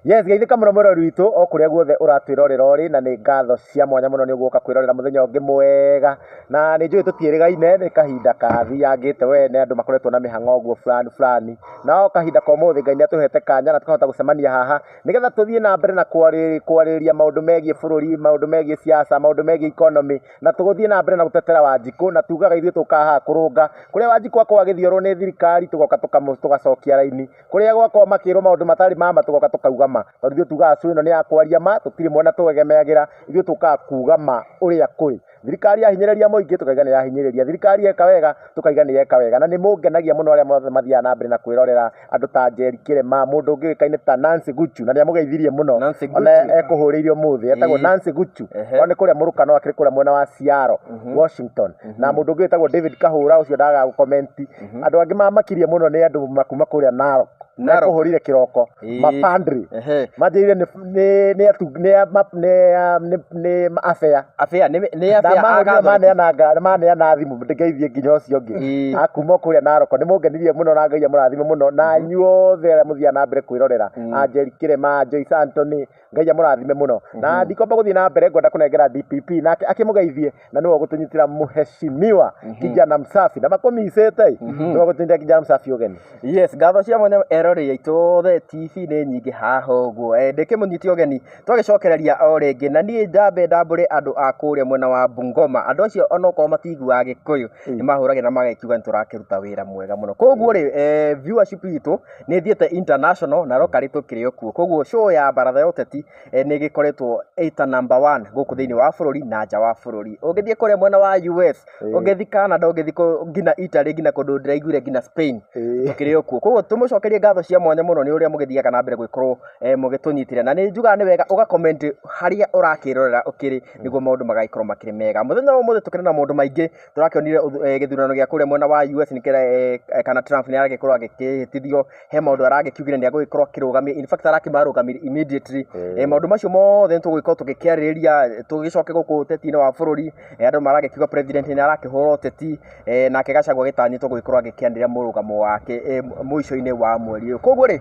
Yes, geithĩka mũno mwĩroreri witũ o kũrĩa guothe ũratwĩrorera ũrĩ, na nĩ ngatho cia mwanya mũno nĩ ũgũka kwĩrorera mũthenya ũngĩ mwega, na nĩ njũĩ tũtiĩrĩgaine, nĩ kahinda kathiangĩte we nĩ andũ makoretwo na mĩhang'o ũguo fulani fulani, no kahinda ka ũmũthĩ Ngai nĩ atũhete kanya na tũkahota gũcemania haha nĩgetha tũthiĩ na mbere na kwarĩrĩria maũndũ megiĩ bũrũri, maũndũ megiĩ siasa, maũndũ megiĩ economy, na tũgũthiĩ na mbere na gũtetera Wanjikũ, na tugaga ithuĩ tũkaga haha kũrũnga kũrĩa Wanjikũ akoragwo agĩthiorwo nĩ thirikari, tũgoka tũgacokia raini. Kũrĩa gwakorwo makĩrwo maũndũ matarĩ ma ma tũgoka tũkauga ma, tondũ ithuĩ tugaga show ĩno nĩ ya kwaria ma, tũtirĩ mwena tũegemeagĩra, ithuĩ tũkaga kuga ma ũrĩa kũrĩ. Thirikari yahinyĩrĩria mũingĩ tũkauga nĩ yahinyĩrĩria, thirikari yeka wega tũkauga nĩ yeka wega, na nĩ mũngenagia mũno arĩa mothe mathiaga na mbere na kwĩrorera andũ ta Njeri Kĩrema, mũndũ ũngĩ ũĩkaine ta Nancy Guchu, na nĩ amũgeithirie mũno, Nancy ona Guchu. ekũhũrĩire ũmũthĩ, etagwo Nancy Guchu, o nĩ kũrĩa Mũrukano, akĩrĩ kũrĩa mwena wa Seattle, Washington, na mũndũ ũngĩ wĩtagwo David Kahũra, ũcio ndagaga gũcomment. Andũ angĩ mamakirie mũno nĩ andũ makuma kũrĩa Narok. Narok. Mekũhũrire kĩroko. Mapandri. Manjĩrire nĩ nĩ atu nĩ ma- nĩ a- nĩ nĩ abea. Abea nĩ abea a Ndamahũrire Catholic. maneana thimũ ndĩngeithie nginya ũcio ũngĩ. Akuma kũrĩa Narok. Nĩ mũngenirie mũno na Ngai amũrathime mũno, na inyuothe arĩa mũthiaga na mbere kwĩrorera. Angeli Kĩrema, Joyce Anthony, Ngai amũrathime mũno. Na ndikwamba gũthiĩ na mbere, ngwenda kũnengera DPP nake akĩmũgeithie, na nĩwe ũgũtũnyitĩra mũheshimiwa kijana msafi, na makũmicĩte, nĩwe ũgũtũnyitĩra kijana msafi ũgeni. Yes, ngatho cia mwanya eroreri aitũ othe, TV nĩ nyingĩ haha ũguo. Ndĩkĩmũnyite ũgeni twagĩcokereria o rĩngĩ, na niĩ ndambe ndambũre andũ a kũrĩa mwena wa Bungoma. Andũ acio onokorwo matiguaga Gĩkũyũ, nĩ mahũragĩra na magakiuga nĩ tũrakĩruta wĩra mwega mũno. Koguo rĩ, viewership itũ nĩ ĩthiĩte international na locally tũkĩrĩ o kuo. Koguo show ya baratha ya ũteti nĩ ĩgĩkoretwo ĩta number one gũkũ thĩinĩ wa bũrũri na nja wa bũrũri. Ũngĩthiĩ kũrĩa mwena wa US, ũngĩthiĩ Canada, ũngĩthiĩ nginya Italy, nginya kũndũ ndĩraiguire nginya Spain, tũkĩrĩ o kuo. Koguo tũmũcokerie ngatho cia mwanya mũno nĩ ũrĩa mũgĩthiaga na mbere gũgĩkorwo mũgĩtũnyitĩrĩra. Na nĩ njugaga nĩ wega ũga comment harĩa ũrakĩrorera ũkĩrĩ, nĩguo maũndũ magagĩkorwo makĩrĩ mega. Mũthenya wa ũmũthĩ tũkĩrĩ na maũndũ maingĩ. Tũrakĩonire gĩthurano gĩa kũrĩa mwena wa US nĩ kana Trump nĩ aragĩkorwo agĩkĩhĩtithio, he maũndũ aragĩkiugire nĩ agũgĩkorwo akĩrũgamia, in fact arakĩmarũgamirie immediately. Maũndũ macio mothe nĩ tũgũgĩkorwo tũgĩkĩarĩrĩria, tũgĩcoke gũkũ ũteti-inĩ wa bũrũri, andũ maragĩkiuga president nĩ arakĩhũra ũteti, nake Gachagua agĩtanyĩtwo gũgĩkorwo agĩkĩanĩrĩra mũrũgamo wake mũico-inĩ wa mweri ũyũ. Koguo rĩ,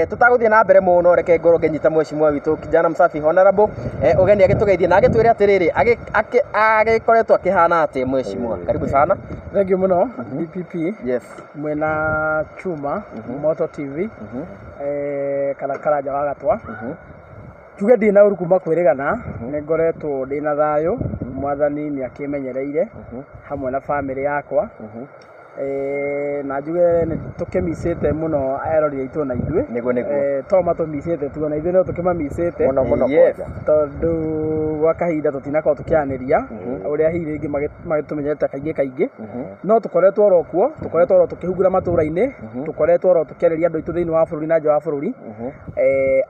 tũtagũthiĩ na mbere mũno, reke ngorwo ngĩnyita mheshimiwa witũ kijana msafi honorable ũgeni agĩtũgeithie na agĩtwĩre atĩrĩrĩ, agĩkoretwo akĩhana atĩ mheshimiwa. Karibu sana. Thank you mũno DPP. Yes. Mwena Chuma Moto TV, kana Karanja wa Gatwa. Njuge ndirĩ na ũru kuma kwĩrĩgana, nĩ ngoretwo ndĩna thayũ, mwathani nĩ akĩmenyereire hamwe na bamĩrĩ yakwa. Na njuge nĩ tũkĩmicĩte mũno erori aitũ na ithuĩ. Nĩguo, nĩguo. To matũmicĩte tu, ona ithuĩ no tũkĩmamicĩte. Mũno mũno kwanja. Tondũ gwa kahinda tũtinakorwo tũkĩaranĩria ũrĩa hihi rĩngĩ magĩtũmenyerete kaingĩ kaingĩ. No tũkoretwo oro kuo, tũkoretwo oro tũkĩhungura matũra-inĩ, tũkoretwo oro tũkĩarĩria andũ aitũ thĩinĩ wa bũrũri na nja wa bũrũri.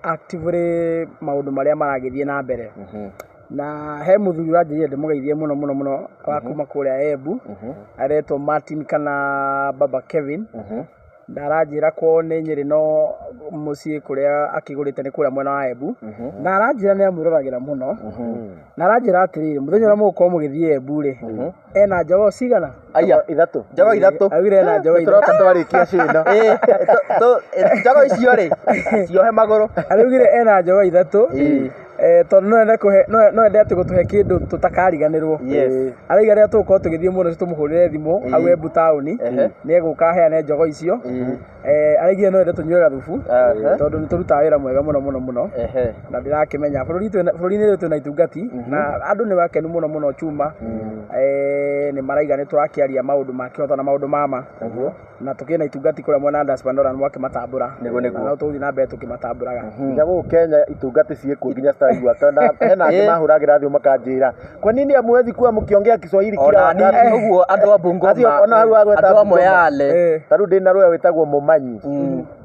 Actively maũndũ marĩa maragĩthiĩ na mbere. Na he mũthuri ũranjĩrire ndĩmũgeithie mũno mũno mũno wa kuma kũrĩa Embu, aretwo Martin kana Baba Kevin. Na aranjĩra kwao nĩ Nyĩrĩ no mũciĩ kũrĩa akĩgũrĩte nĩ kũrĩa mwena wa Embu. Na aranjĩra nĩ amwĩroragĩra mũno. Na aranjĩra atĩrĩrĩ, mũthenya ũrĩa mũgũkorwo mũgĩthiĩ Embu rĩ, ena njogoo cigana? Aya. Ithatũ. Njogoo ithatũ. Augire ena njogoo ithatũ. Tũroka twarĩkia cino. Njogoo icio rĩ, ciohe magũrũ. Araugire ena njogoo ithatũ. Tondũ no ende kũhe, no ende atĩ gũtũhe kĩndũ tũtakariganĩrwo. Arauga rĩrĩa tũgũkorwo tũgĩthiĩ mũno tũmũhũrĩre thimũ hau Embu taũni, nĩ egũka aheane njogoo icio. Araugire no ende tũnyue gathubu, tondũ nĩ tũrutaga wĩra mwega mũno mũno mũno. Na ndĩrakĩmenya bũrũri-inĩ ũyũ twĩna itungati na andũ nĩ akenu mũno mũno Chuma. Nĩ maraiga nĩ tũrakĩaria maũndũ ma kĩhoto na maũndũ ma ma. Na tũkĩrĩ na itungati kũrĩa mwena wa Dash Pandora nĩ mwakĩmatambũra. Nĩguo, nĩguo. Na no tũgũthiĩ na mbere tũkĩmatambũraga. Nginya gũkũ Kenya itungati ciĩkuo nginya citaraigua. Tondũ hena angĩ mahũragĩra thimũ makanjĩra, kwa nini hamwezi kuwa mkiongea Kiswahili kila Ona niĩ wakati? ũguo andũ a Bungoma, Acio, ona hau agweta andũ a Bungoma. Moyale. Ta rĩu ndĩna rũya wĩtagwo Mũmanyi.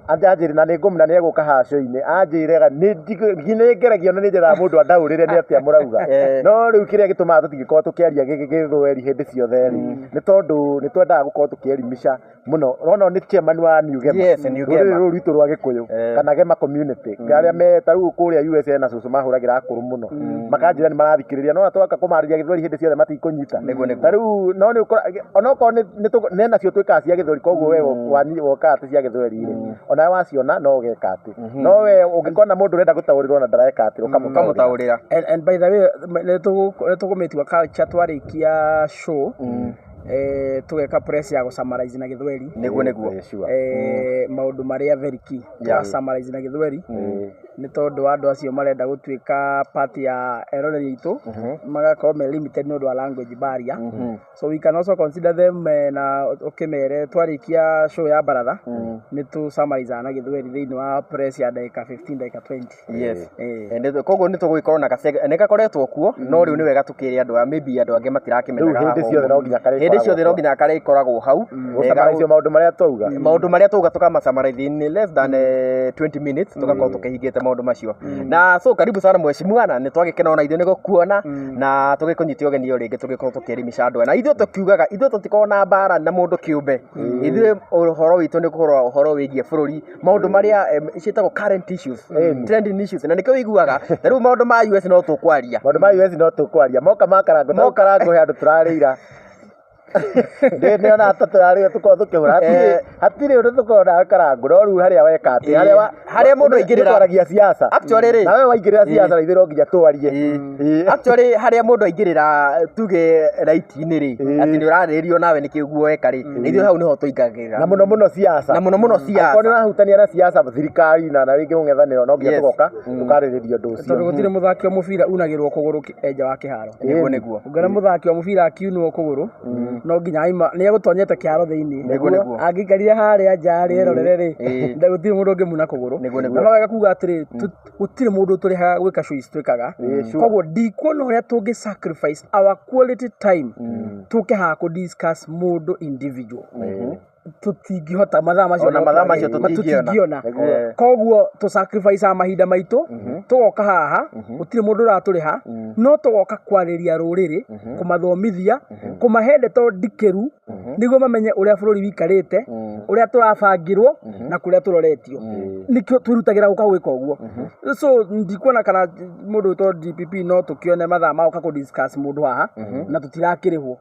Anjĩrĩ na nĩ ngũmũna nĩ egũka haco-inĩ, anjĩrega nĩ ngeragia na nĩ njethaga mũndũ andaũrĩre nĩ atĩa mũrauga. No rĩu kĩrĩa gĩtũmaga tũtingĩkorwo tũkĩaria gĩthweri hĩndĩ ciothe rĩ, nĩ tondũ nĩ twendaga gũkorwo tũkĩelimisha mũno. Ũrona nĩ chairman wa New Gema. Yes, New Gema. Rũrĩrĩ rũrũ rwitũ rwa Gĩkũyũ kana Gema community. Arĩa me ta rĩu kũrĩa USA na cũcũ mahũragĩra akũrũ mũno. Makanjĩra nĩ marathikĩrĩria, no twaka kũmarĩria gĩthweri hĩndĩ ciothe matikũnyita. Nĩguo, nĩguo. Ta rĩu no nĩ ũkora onokorwo nĩ nĩ nacio twĩkaga cia gĩthweri, koguo we wokaga atĩ cia gĩthweri rĩ, Onawe waciona no ũgeka atĩ, no we ũngĩkona mũndũ ũrenda gũtaũrĩrwo na ndareka atĩ, ũkamũtaũrĩra. Ũkamũtaũrĩra. And by the way, nĩ tũkũmĩtua culture twarĩkia show, tũgeka press ya gũsummarize na Gĩthweri. Nĩguo nĩguo. Sure. Maũndũ marĩa very key tũga summarize na Gĩthweri, nĩ tondũ wa andũ acio marenda gũtuĩka part ya eroreri aitũ magakorwo me limited nĩ ũndũ wa language barrier. So we can also consider them, na ũkĩmere twarĩkia show ya baratha nĩ tũ summarize na Gĩthweri thĩinĩ wa press ya ndagĩka 15, ndagĩka 20. Koguo nĩ tũgũgĩkorwo na nĩ gakoretwo kuo, no rĩu nĩ wega tũkĩre andũ a maybe andũ angĩ matirakĩmenyaga. Rĩu hĩndĩ ciothe no nginya karĩkoragwo Hĩndĩ ciothe no kuo. nginya karĩkoragwo hau. Gũsummarize maũndũ marĩa twauga. Maũndũ marĩa twauga tũkamasummarize in less than 20 minutes, tũgakorwo tũkĩhingĩte maũndũ macio. Na so karibu sana mheshimiwa, na nĩ twagĩkena ona ithuĩ nĩ gũkuona na tũgĩkũnyita ũgeni o rĩngĩ, tũgĩkorwo tũkĩelimisha andũ aya. Na ithuĩ tũkiugaga ithuĩ tũtikoragwo na mbara na mũndũ kĩũmbe. Ithuĩ ũhoro witũ nĩ kũrora ũhoro wĩgiĩ bũrũri, maũndũ marĩa ciĩtagwo current issues, trending issues, na nĩkĩo ũiguaga ta rĩu maũndũ ma US no tũkwaria. Maũndũ ma US no tũkwaria moka makarango no karango he andũ tũrarĩira ndĩ nĩona ta tũrarĩira tũkorwo tũkĩhũra hatirĩ hatirĩ ũndũ tũkorwo na karango, no rĩu harĩa weka atĩ harĩa Harĩa mũndũ aingĩrĩra. Twaragia siasa. Actually rĩ, Nawe waingĩrĩra siasa na ithuĩ no nginya twarie. Actually harĩa mũndũ aingĩrĩra tuge right-inĩ rĩ, atĩ nĩ ũrarĩrĩrio nawe nĩkĩ ũguo weka rĩ, na ithuĩ hau nĩho tũingagĩrĩra. Na mũno mũno siasa. Na mũno mũno Akorwo nĩ siasa. ũrahutania na siasa, thirikari na rĩngĩ mũng'ethanĩro, no nginya tũgoka tũkarĩrĩria ũndũ ũcio. Tondũ gũtirĩ mũthaki wa mũbira unagĩrwo kũgũrũ nja wa kĩharo. Nĩguo nĩguo. Ũngĩona mũthaki wa mũbira akiunwo kũgũrũ, no nginya aima nĩ egũtonyete kĩharo thĩinĩ. Nĩguo nĩguo. Angĩikarire harĩa nja rĩerorere rĩ, gũtirĩ mũndũ ũngĩmuna kũgũrũ. Nĩguo nĩguo. Na no wega kuga atĩrĩ, gũtirĩ mũndũ tũrĩhaga gwĩka show ici twĩkaga. Koguo ndikuona ũrĩa tũngĩ sacrifice our quality time tũke haha kũ discuss mũndũ individual. Tũtingĩhota mathaa macio. Ona No mathaa macio twage. tũtingĩona. Tũtingĩona. Koguo tũ sacrifice mahinda maitũ tũgoka haha, gũtirĩ mũndũ ũratũrĩha, no tũgoka kwarĩria rũrĩrĩ, kũmathomithia, kũmahe ndeto ndikĩru nĩguo mamenye ũrĩa bũrũri wikarĩte, ũrĩa tũrabangĩrwo na kũrĩa tũroretio. Nĩkĩo twĩrutagĩra gũka gwĩka ũguo. So ndikuona kana mũndũ wĩtwo DPP no tũkĩone mathaa ma gũka kũ discuss mũndũ haha na tũtirakĩrĩhwo.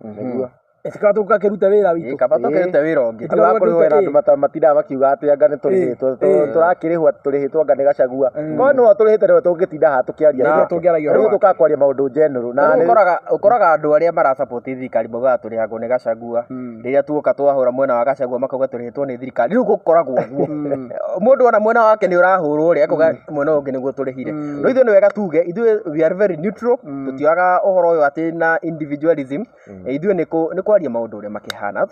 Ĩtikaba tũgakĩruta wĩra witũ. Kaba tũkĩrute wĩra ũngĩ. Andũ a kũrĩhwo na andũ matindaga makiuga atĩ anga nĩ tũrĩhĩtwo, tũrakĩrĩhwo atĩ tũrĩhĩtwo anga nĩ Gachagua. Korwo nĩwe tũrĩhĩte nĩwe tũngĩtinda haha tũkĩaria Nĩguo nake. tũngĩaragia Rĩu ũhoro wake. tũkaga kwaria maũndũ general na Rĩu ũkoraga andũ arĩa marasupport thirikari maugaga tũrĩhagwo nĩ Gachagua, rĩrĩa tuoka twahũra mwena wa Gachagua makauga tũrĩhĩtwo nĩ thirikari. Rĩu gũkoragwo ũguo, mũndũ ona mwena wake nĩ ũrahũrwo rĩ, akauga mwena ũyũ ũngĩ nĩguo tũrĩhire. No ithuĩ nĩ wega tuge ithuĩ we are very neutral, tũtioyaga ũhoro ũyũ atĩ na individualism. Ithuĩ nĩ kwaria maũndũ ũrĩa makĩhana.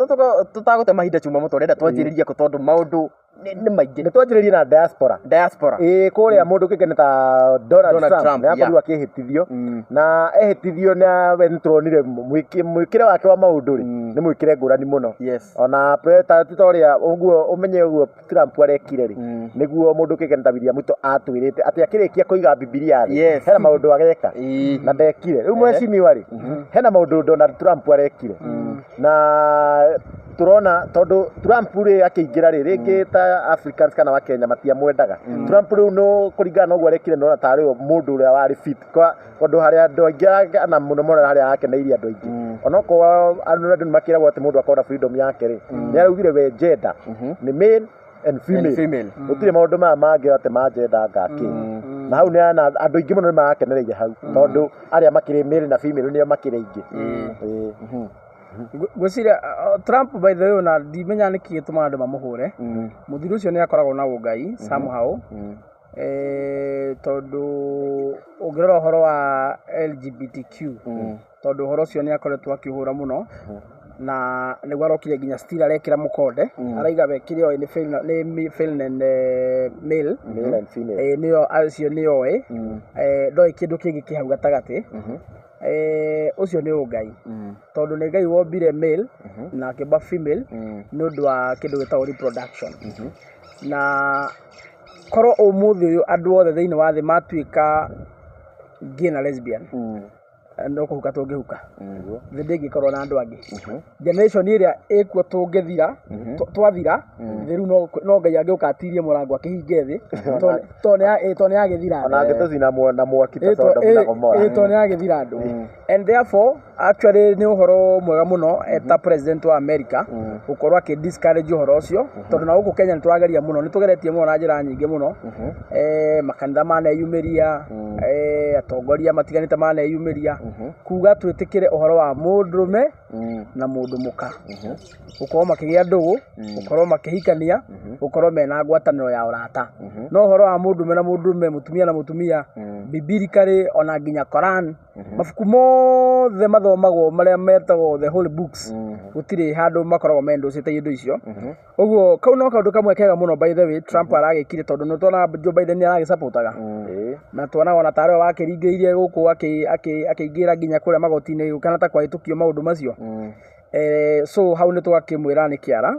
Tũtagũte mahinda chuma mũtũ, ũrenda twanjĩrĩrie kũ, tondũ maũndũ nĩ maingĩ. Nĩ twanjĩrĩrie na diaspora. Diaspora. Ĩĩ, kũrĩa mũndũ kĩngĩ ta Donald Donald Trump Trump, nĩ akorirwo akĩhĩtithio, na ehĩtithio na we nĩtũronire mwĩkĩre wake wa maũndũ rĩ, nĩ mwĩkĩre ngũrani mũno. Ona ta ti ta ũrĩa ũguo ũmenye ũguo Trump arekire rĩ, nĩguo mũndũ kĩngĩ ta William Ruto atwĩrĩte atĩ akĩrĩkia kũiga Bibilia thĩ, hena maũndũ ageka na ndekire. Rĩu mheshimiwa rĩ, hena maũndũ Donald Trump arekire na turona tondũ Trump rĩ akĩingĩra rĩ, rĩngĩ ta Africans kana wa Kenya matiamwendaga Trump. Rĩu no kũringana na ũguo arekire, nona tarĩ we mũndũ ũrĩa warĩ fit kwa tondũ harĩa andũ aingĩ na mũno mũno harĩa akeneirie andũ aingĩ, onokorwo andũ nĩ makĩragwo atĩ mũndũ akorwo na freedom yake rĩ, nĩ araugire we gender nĩ male and female. And female. Gũtirĩ maũndũ maya mangĩ atĩ ma gender ngakĩ, na hau nĩ ana andũ aingĩ mũno nĩ marakenereire hau tondũ arĩa makĩrĩ male na female nĩo makĩrĩ aingĩ. Ĩĩ. Ngwĩciria Trump, by the way, ona ndimenya nĩkĩ gĩtũmaga andũ mamũhũre. Mũthuri ũcio nĩ akoragwo na ũngai somehow, tondũ ũngĩrora ũhoro wa LGBTQ, tondũ ũhoro ũcio nĩ akoretwo akĩũhũra mũno, na nĩguo arokire nginya still arekĩra mũkonde, araiga we kĩrĩa oĩ nĩ female and male. Male and female. Nĩyo acio nĩyo oĩ. Ndoĩ kĩndũ kĩngĩ kĩ hau gatagatĩ. Ũcio nĩ ũngai, tondũ nĩ Ngai wombire male na akĩũmba female nĩ ũndũ wa kĩndũ gĩtagwo reproduction. Na korwo ũmũthĩ ũyũ andũ othe thĩinĩ wa thĩ matuĩka gay na lesbian, No kũhuka tũngĩhuka, thĩ ndĩngĩkorwo na andũ angĩ. Generation ĩrĩa ĩkuo tũngĩthira, twathira thĩ rĩu, no Ngai angĩũka atirie mũrango akĩhinge thĩ, tondũ nĩ yagĩthira. Ona angĩtũcina na mwaki ta Sodom na Gomora. Tondũ nĩ yagĩthira andũ. And therefore actually nĩ ũhoro mwega mũno ta president wa America gũkorwo akĩ discourage ũhoro ũcio, tondũ na gũkũ Kenya nĩ tũrageria mũno, nĩ tũgeretie mũno na njĩra nyingĩ mũno. Makanitha maneyumĩria, atongoria matiganĩte maneyumĩria kuga twĩtĩkĩre ũhoro wa mũndũrũme na mũndũ mũka gũkorwo makĩgĩa ndũgũ, gũkorwo makĩhikania, gũkorwo mena ngwatanĩro ya ũrata. No ũhoro wa mũndũrũme na mũndũrũme, mũtumia na mũtumia, biblically ona nginya Koran, mabuku mothe mathomagwo marĩa metagwo the holy books, gũtirĩ handũ makoragwo mendũcĩte indo icio. Ũguo kau no kaũndũ kamwe kega mũno, by the way, Trump aragĩkire, tondũ nĩ tuona Joe Biden nĩ aragĩcapotaga, na tuonaga ona tarĩ we wakĩringĩrĩirie gũkũ akĩingĩra nginya kũrĩa magoti-inĩ kana ta kwahĩtũkio maũndũ macio. So hau nĩ twakĩmwĩra nĩ kĩara.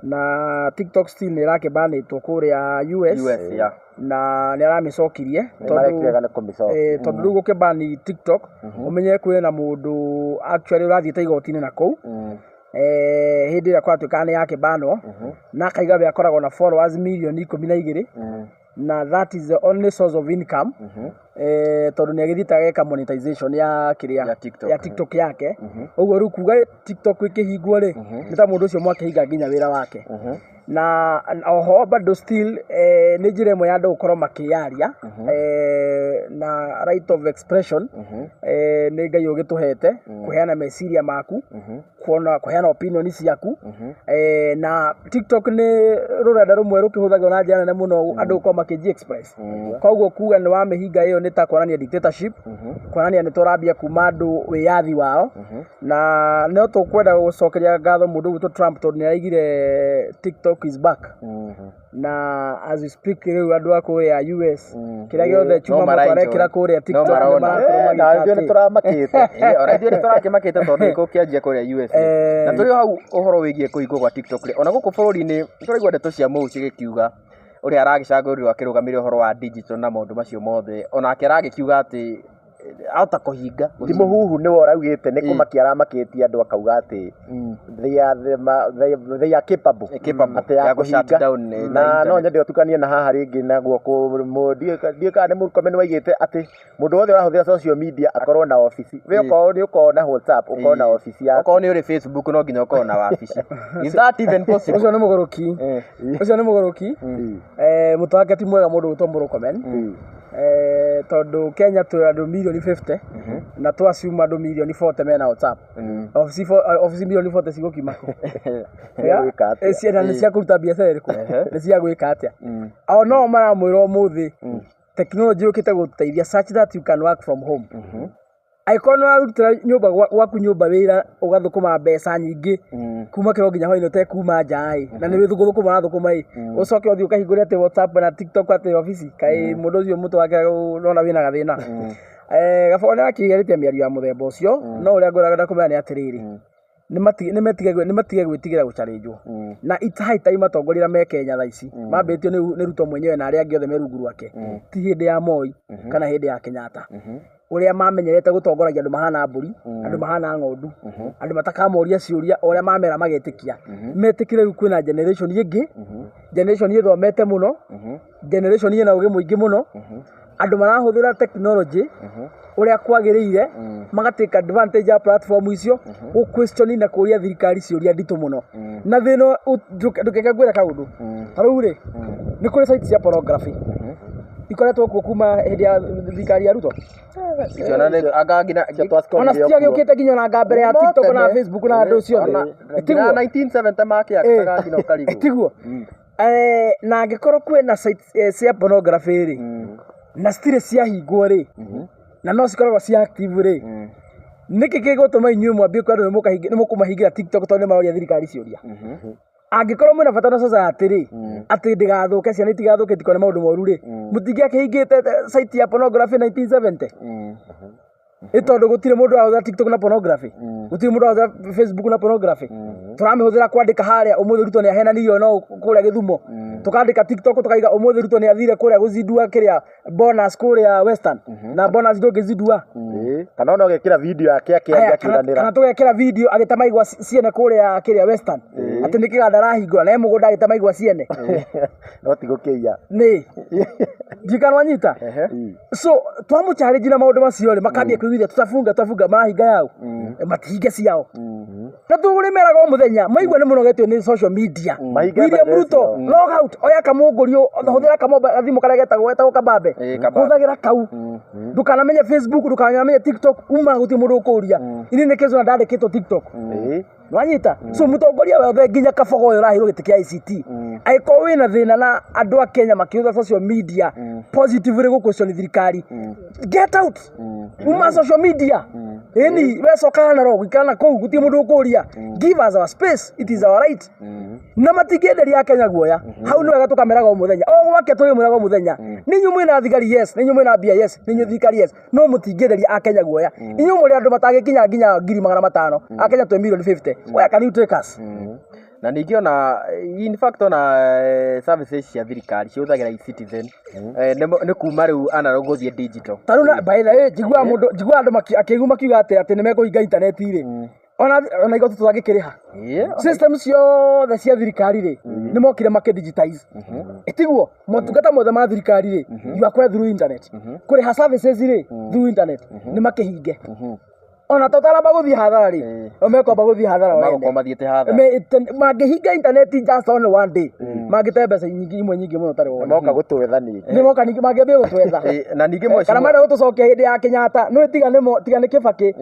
Na TikTok still nĩ ĩrakĩbanĩtwo kũrĩa US, US, yeah. Na nĩ aramĩcokirie. Nĩ nĩ kũmĩcokia. Tondũ rĩu gũkĩbani TikTok, ũmenye kwĩna mũndũ actually ũrathiĩte igoti-inĩ na kũu hĩndĩ ĩrĩa kwatuĩkaga nĩ yakĩbanwo, na akaiga we akoragwo na followers 12 milioni, na that is the only source of income, tondũ nĩ agĩthiĩte ageka monetization ya kĩrĩa Ya TikTok. Ya TikTok yake. Ũguo rĩu kuga TikTok ĩkĩhingwo rĩ, nĩ ta mũndũ ũcio mwakĩhinga nginya wĩra wake. Na oho bado still nĩ njĩra ĩmwe ya andũ gũkorwo makĩyaria, na right of expression nĩ Ngai ũgĩtũhete kũheana meciria maku, kuona kũheana opinion ciaku. Na TikTok nĩ rũrenda rũmwe rũkĩhũthagĩrwo na njĩra nene mũno andũ gũkorwo makĩji express. Koguo kuga nĩ wamĩhinga, ĩyo nĩ ta kuonania dictatorship, kuonania nĩ tũrambia kuma andũ wĩyathi wao. Na no tũkwenda gũcokeria ngatho mũndũ ũgwĩtwo Trump, tondũ nĩ araigire TikTok is back, na as we speak rĩu andũ a kũrĩa US kĩrĩa gĩothe chuma No moto arekĩra maraenjoy. kũrĩa TikTok nĩ marona. marakorwo Na magĩka ithuĩ nĩ atĩ tũramakĩte. Ona ithuĩ nĩ tũrakĩmakĩte tondũ gĩko kĩanjia kũrĩa USA. Na tũrĩ o hau ũhoro wĩgiĩ kũhingwo gwa TikTok rĩ, ona gũkũ bũrũri-inĩ tũraigua ndeto cia Mũhu cigĩkiuga ũrĩa aragĩcagũrirwo akĩrũgamĩrĩra ũhoro wa digital na maũndũ macio mothe, onake aragĩkiuga atĩ ahota kũhinga. Ti mũhuhu nĩwe ũraugĩte nĩ kũmakia aramakĩtie andũ, akauga atĩ they are the ma- they, they are capable Capable atĩ ya ya gũ shut kũhinga. down, Na na no internet. nyende ũtukanie na haha rĩngĩ naguo ndiũĩ kana nĩ Murkomen waigĩte atĩ mũndũ wothe ũrahũthĩra social media akorwo na ofici. We okorwo nĩ ũkorwo na WhatsApp, ũkorwo na ofici yaku. Okorwo nĩ ũrĩ Facebook, no nginya ũkorwo na wabici. Is that even possible? Ũcio nĩ mũgũrũki, ũcio nĩ mũgũrũki. Mũtwe wake ti mwega, mũndũ gwĩtwo Murkomen. Tondũ Kenya twĩ andũ 50 milioni na tũ assume andũ 40 milioni mena WhatsApp, ofici 40 milioni cigũkiuma kũ? Cia gwĩka atĩa? Na nĩ cia kũruta biacara ĩrĩkũ? Nĩ cia gwĩka atĩa? O no maramwĩra ũmũthĩ technology yũkĩte gũteithia such that you can work from home. Angĩkorwo nĩ warutĩra nyũmba gwaku nyũmba wĩra, ũgathũkũma mbeca nyingĩ kuma kĩro nginya hwainĩ ũtekuma nja ĩ, na nĩ wĩthũkũthũkũma ũrathũkũma ĩ, ũcoke ũthiĩ ũkahingũre atĩ WhatsApp na TikTok atĩ obici, kaĩ mũndũ ũcio mũtwe wake ũrona wĩna gathĩna. Gabora nĩ akĩgeretie mĩario ya mũthemba ũcio, no ũrĩa ngwenda kũmenya nĩ atĩrĩrĩ, nĩ matige gwĩtigĩra gũcharĩnjwo. Na it's high time atongoria arĩa me Kenya thaa ici mambĩtio nĩ Ruto mwenyewe na arĩa angĩ othe me rungu rwake, ti hĩndĩ ya Moi kana hĩndĩ ya Kenyatta ũrĩa mamenyerete gũtongoragia andũ mahana mbũri, andũ mahana ng'ondu, andũ matakamoria ciũria, o ũrĩa mamera magetĩkia. Metĩkĩre rĩu kwĩna generation ĩngĩ, generation ĩthomete mũno, generation ĩna ũgĩ mũingĩ mũno, andũ marahũthĩra technology ũrĩa kwagĩrĩire, magatake advantage ya platform icio gũ question na kũria thirikari ciũria nditũ mũno. Na thĩna ndũkeke ngwĩre kaũndũ, ta rĩu rĩ, nĩ kũrĩ site cia pornography ikoretwo kuo kuma hĩndĩ ya thirikari ya Ruto. Ciona nĩ anga nginya Cia Twascom Ona irĩ o kuo. citiagĩũkĩte nginya ona anga mbere ya Kuma TikTok na tene. Facebook na andũ ciothe. Nginya Tiguo? 1970 makĩakaga nginya ũkarigwo. Tiguo? Na angĩkorwo kwĩna site cia pornography rĩ, na citirĩ ciahingwo rĩ, na no cikoragwo ci active rĩ, nĩkĩ gĩgũtũma inyuĩ mwambie kwenda nĩ mũkũmahingĩra TikTok tondũ nĩ maroria thirikari ciũria? Angĩkorwo mwĩna bata na society rĩ, atĩ ndĩgathũke, ciana itigathũke, itikone maũndũ moru rĩ, mũtingĩakĩhingĩte site ya pornography 1970? Ĩ tondũ gũtirĩ mũndũ ũrahũthĩra TikTok na pornography, gũtirĩ mũndũ ũrahũthĩra Facebook na pornography. Tũramĩhũthĩra kwandĩka harĩa ũmũthĩ Ruto nĩ ahenanirio no kũrĩa Gĩthumo. Tukandika TikTok tukaiga umuthi Ruto ni athire kuria guzindua kiria bonus kuria Western na bonus ndungizindua. Kana ona ũgekĩra video yake akĩaria akĩranĩra. Kana tugekĩra video agĩtema igwa ciene kuria kiria Western ati nĩ kĩganda arahingũra na e mũgũnda agĩtema igwa ciene. No ti gũkĩiya. Nĩ ndikanwa nyita. So twamu challenge na maũndũ macio rĩ makambia kwĩiguithia tutafunga marahinga yao matihinge ciao. Na tũrĩmeraga o mũthenya maigua nĩ mũnogetio nĩ social media. William Ruto log out oya kamũngũrio hũthĩra gathimũ karĩa getagwo kabambe hũthagĩra kau ndũkanamenye Facebook ndũkanamenye TikTok uma gũtirĩ mũndũ ũkũria ini nĩ kĩzona ndandĩkĩtwo TikTok. Nwanyita. So mũtongoria wothe nginya Kabogo ũyũ ũraheirwo gĩtĩ kĩa ICT angĩkorwo wĩna thĩna na andũ a Kenya makĩhũthĩra social media positively gũ question thirikari get out uma social media. Ĩni we coka na rogo ikara na kũu gũtirĩ mũndũ ũkũria. Give us our space, it is our right. Na matingĩenderia Kenya guoya. Hau nĩ wega tũkameraga o mũthenya o gwake tũrĩmwĩraga o mũthenya nĩ inyuĩ mwĩna thigari yes, nĩ inyuĩ mwĩna mbia yes, nĩ inyuĩ thirikari yes, no mũtingĩenderia a Kenya guoya. Inyuĩ mũrĩ andũ matangĩkinya nginya 500,000 a Kenya twĩ milioni 50. Where can you take us? Na ningĩ ona in fact ona services cia thirikari cihũthagĩra eCitizen nĩ kuma rĩu analog gũthiĩ digital. Ta rĩu by the way njiguaga mũndũ njiguaga andũ akĩigua makiuga atĩ nĩ mekũhinga intaneti rĩ ona igoti tũtangĩkĩrĩha. System ciothe cia thirikari rĩ nĩ mokire makĩ digitize. Ĩtiguo motungata mothe ma thirikari rĩ you acquire through internet. Kũrĩha services rĩ through internet nĩ makĩhinge. Ona tũtaramba gũthiĩ hathara rĩ mekwamba gũthiĩ hathara magokorwo mathiĩte hathara. Mangĩhinga internet just on one day mangĩte mbeca nyingĩ imwe nyingĩ mũno tarĩ wona. Moka gũtwetha ningĩ. Nĩ moka ningĩ mangĩambia gũtwetha. Na ningĩ kana marenda gũtũcokia hĩndĩ ya Kenyatta nĩ tiga nĩ tiga nĩ Kibaki